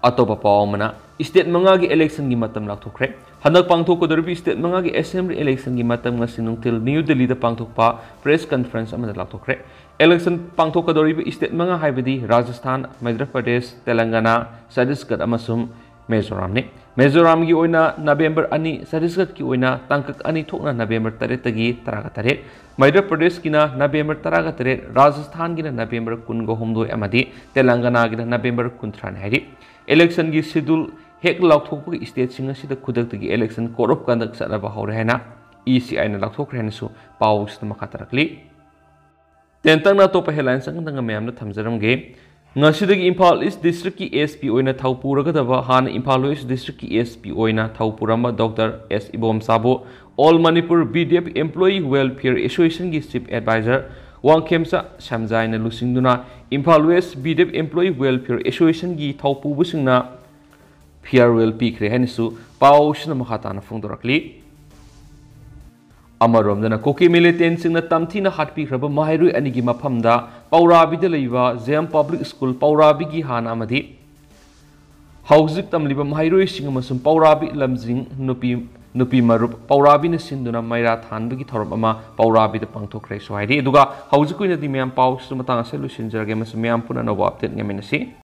ꯑꯇꯣꯞꯄ ꯄꯥꯎ ꯑꯃꯅ, state ꯃꯉꯥꯒꯤ electionꯒꯤ ꯃꯇꯝ ꯂꯥꯎꯊꯣꯛꯈ꯭ꯔꯦ꯫ ꯍꯟꯗꯛ ꯄꯥꯡꯊꯣꯛꯀꯗꯧꯔꯤꯕ state ꯃꯉꯥꯒꯤ assembly electionꯒꯤ ꯃꯇꯝ ꯉꯁꯤ ꯅꯨꯡꯊꯤꯜ ꯅ꯭ꯌꯨ ꯗꯤꯜꯂꯤꯗ ꯄꯥꯡꯊꯣꯛꯄ press conference ꯑꯃꯗ ꯂꯥꯎꯊꯣꯛꯈ꯭ꯔꯦ꯫ Election ꯄꯥꯡꯊꯣꯛꯀꯗꯧꯔꯤꯕ state ꯃꯉꯥ ꯍꯥꯏꯕꯗꯤ ꯔꯥꯖꯁꯊꯥꯟ, ꯃꯙ꯭ꯌ ꯄ꯭ꯔꯗꯦꯁ, ꯇꯦꯂꯪꯒꯅꯥ, ꯆꯇꯤꯁꯒꯗ ꯑꯃꯁꯨꯡ ꯃꯤꯖꯣꯔꯥꯝꯅꯤ꯫ ꯃꯤꯖꯣꯔꯥꯝꯒꯤ ꯑꯣꯏꯅ ꯅꯕꯦꯝꯕꯔ ꯑꯅꯤ, ꯆꯇꯤꯁꯒꯗꯀꯤ ꯑꯣꯏꯅ ꯇꯥꯡꯀꯛ ꯑꯅꯤ ꯊꯣꯛꯅ ꯅꯕꯦꯝꯕꯔ ꯇꯔꯦꯠꯇꯒꯤ ꯇꯔꯥꯒ ꯇꯔꯦꯠ, ꯃꯙ꯭ꯌ ꯄ꯭ꯔꯗꯦꯁꯀꯤꯅ ꯅꯕꯦꯝꯕꯔ ꯇꯔꯥꯒ ꯇꯔꯦꯠ, ꯔꯥꯖꯁꯊꯥꯟꯒꯤꯅ ꯅꯕꯦꯝꯕꯔ ꯀꯨꯟꯒ ꯍꯨꯝꯗꯣꯏ ꯑꯃꯗꯤ ꯇꯦꯂꯪꯒꯅꯥꯒꯤꯅ ꯅꯕꯦꯝꯕꯔ ꯀꯨꯟꯊ꯭ꯔꯥꯅꯤ ꯍꯥꯏꯔꯤ꯫ Electionꯒꯤ schedule ꯍꯦꯛ ꯂꯥꯎꯊꯣꯛꯄꯒ stateꯁꯤꯡ ꯑꯁꯤꯗ ꯈꯨꯗꯛꯇꯒꯤ election code of conduct ꯆꯠꯅꯕ ꯍꯧꯔꯦ ꯍꯥꯏꯅ ECIꯅ ꯂꯥꯎꯊꯣꯛꯈ꯭ꯔꯦ ꯍꯥꯏꯅꯁꯨ ꯄꯥꯎꯁꯤꯗ ꯃꯈꯥ ꯇꯥꯔꯛꯂꯤ꯫ ꯇꯦꯟꯇꯛꯅ ꯑꯇꯣꯞꯄ headline ꯑꯃꯇꯪꯒ ꯃꯌꯥꯝꯗ ꯊꯝꯖꯔꯝꯒꯦ꯫ ꯉꯁꯤꯗꯒꯤ ꯏꯝꯐꯥꯜ East Districtꯀꯤ SP ꯑꯣꯏꯅ ꯊꯧ ꯄꯨꯔꯒꯗꯕ ꯍꯥꯟꯅ ꯏꯝꯐꯥꯜ West Districtꯀꯤ SP ꯑꯣꯏꯅ ꯊꯧ ꯄꯨꯔꯝꯕ Doctor S ꯏꯕꯣꯝꯆꯥꯕꯨ All Manipur BDF Employee Welfare Associationꯒꯤ Chief Advisor Wangkhemcha ꯁꯝꯖꯥꯏꯅ ꯂꯨꯆꯤꯡꯗꯨꯅ Imphal West BDF Employee Welfare Associationꯒꯤ ꯊꯧꯄꯨꯕꯁꯤꯡꯅ farewell ꯄꯤꯈ꯭ꯔꯦ ꯍꯥꯏꯅꯁꯨ ꯄꯥꯎꯁꯤꯅ ꯃꯈꯥ ꯇꯥꯅ ꯐꯣꯡꯗꯣꯔꯛꯂꯤ꯫ ꯑꯃꯔꯣꯝꯗꯅ ꯀꯨꯀꯤ militantꯁꯤꯡꯅ ꯇꯝꯊꯤꯅ ꯍꯥꯠꯄꯤꯈ꯭ꯔꯕ ꯃꯍꯩꯔꯣꯏ ꯑꯅꯤꯒꯤ ꯃꯐꯝꯗ ꯄꯧꯔꯥꯕꯤꯗ ꯂꯩꯕ JM Public School ꯄꯧꯔꯥꯕꯤꯒꯤ ꯍꯥꯟꯅ ꯑꯃꯗꯤ ꯍꯧꯖꯤꯛ ꯇꯝꯂꯤꯕ ꯃꯍꯩꯔꯣꯏꯁꯤꯡ ꯑꯃꯁꯨꯡ ꯄꯧꯔꯥꯕꯤ ꯂꯝꯖꯤꯡ ꯅꯨꯄꯤ ꯅꯨꯄꯤ ꯃꯔꯨꯞ ꯄꯧꯔꯥꯕꯤꯅ ꯁꯤꯟꯗꯨꯅ ꯃꯩꯔꯥ ꯊꯥꯟꯕꯒꯤ ꯊꯧꯔꯝ ꯑꯃ ꯄꯧꯔꯥꯕꯤꯗ ꯄꯥꯡꯊꯣꯛꯈ꯭ꯔꯦꯁꯨ ꯍꯥꯏꯔꯤ꯫ ꯑꯗꯨꯒ ꯍꯧꯖꯤꯛꯀꯤ ꯑꯣꯏꯅꯗꯤ ꯃꯌꯥꯝ ꯄꯥꯎꯁꯤꯁꯨ ꯃꯇꯥꯡ ꯑꯁꯤꯗ ꯂꯣꯏꯁꯤꯟꯖꯔꯒꯦ꯫ ꯃꯁꯤ ꯃꯌꯥꯝ ꯄꯨꯟꯅ ꯑꯅꯧꯕ update ꯉꯥꯏꯃꯤꯟꯅꯁꯤ꯫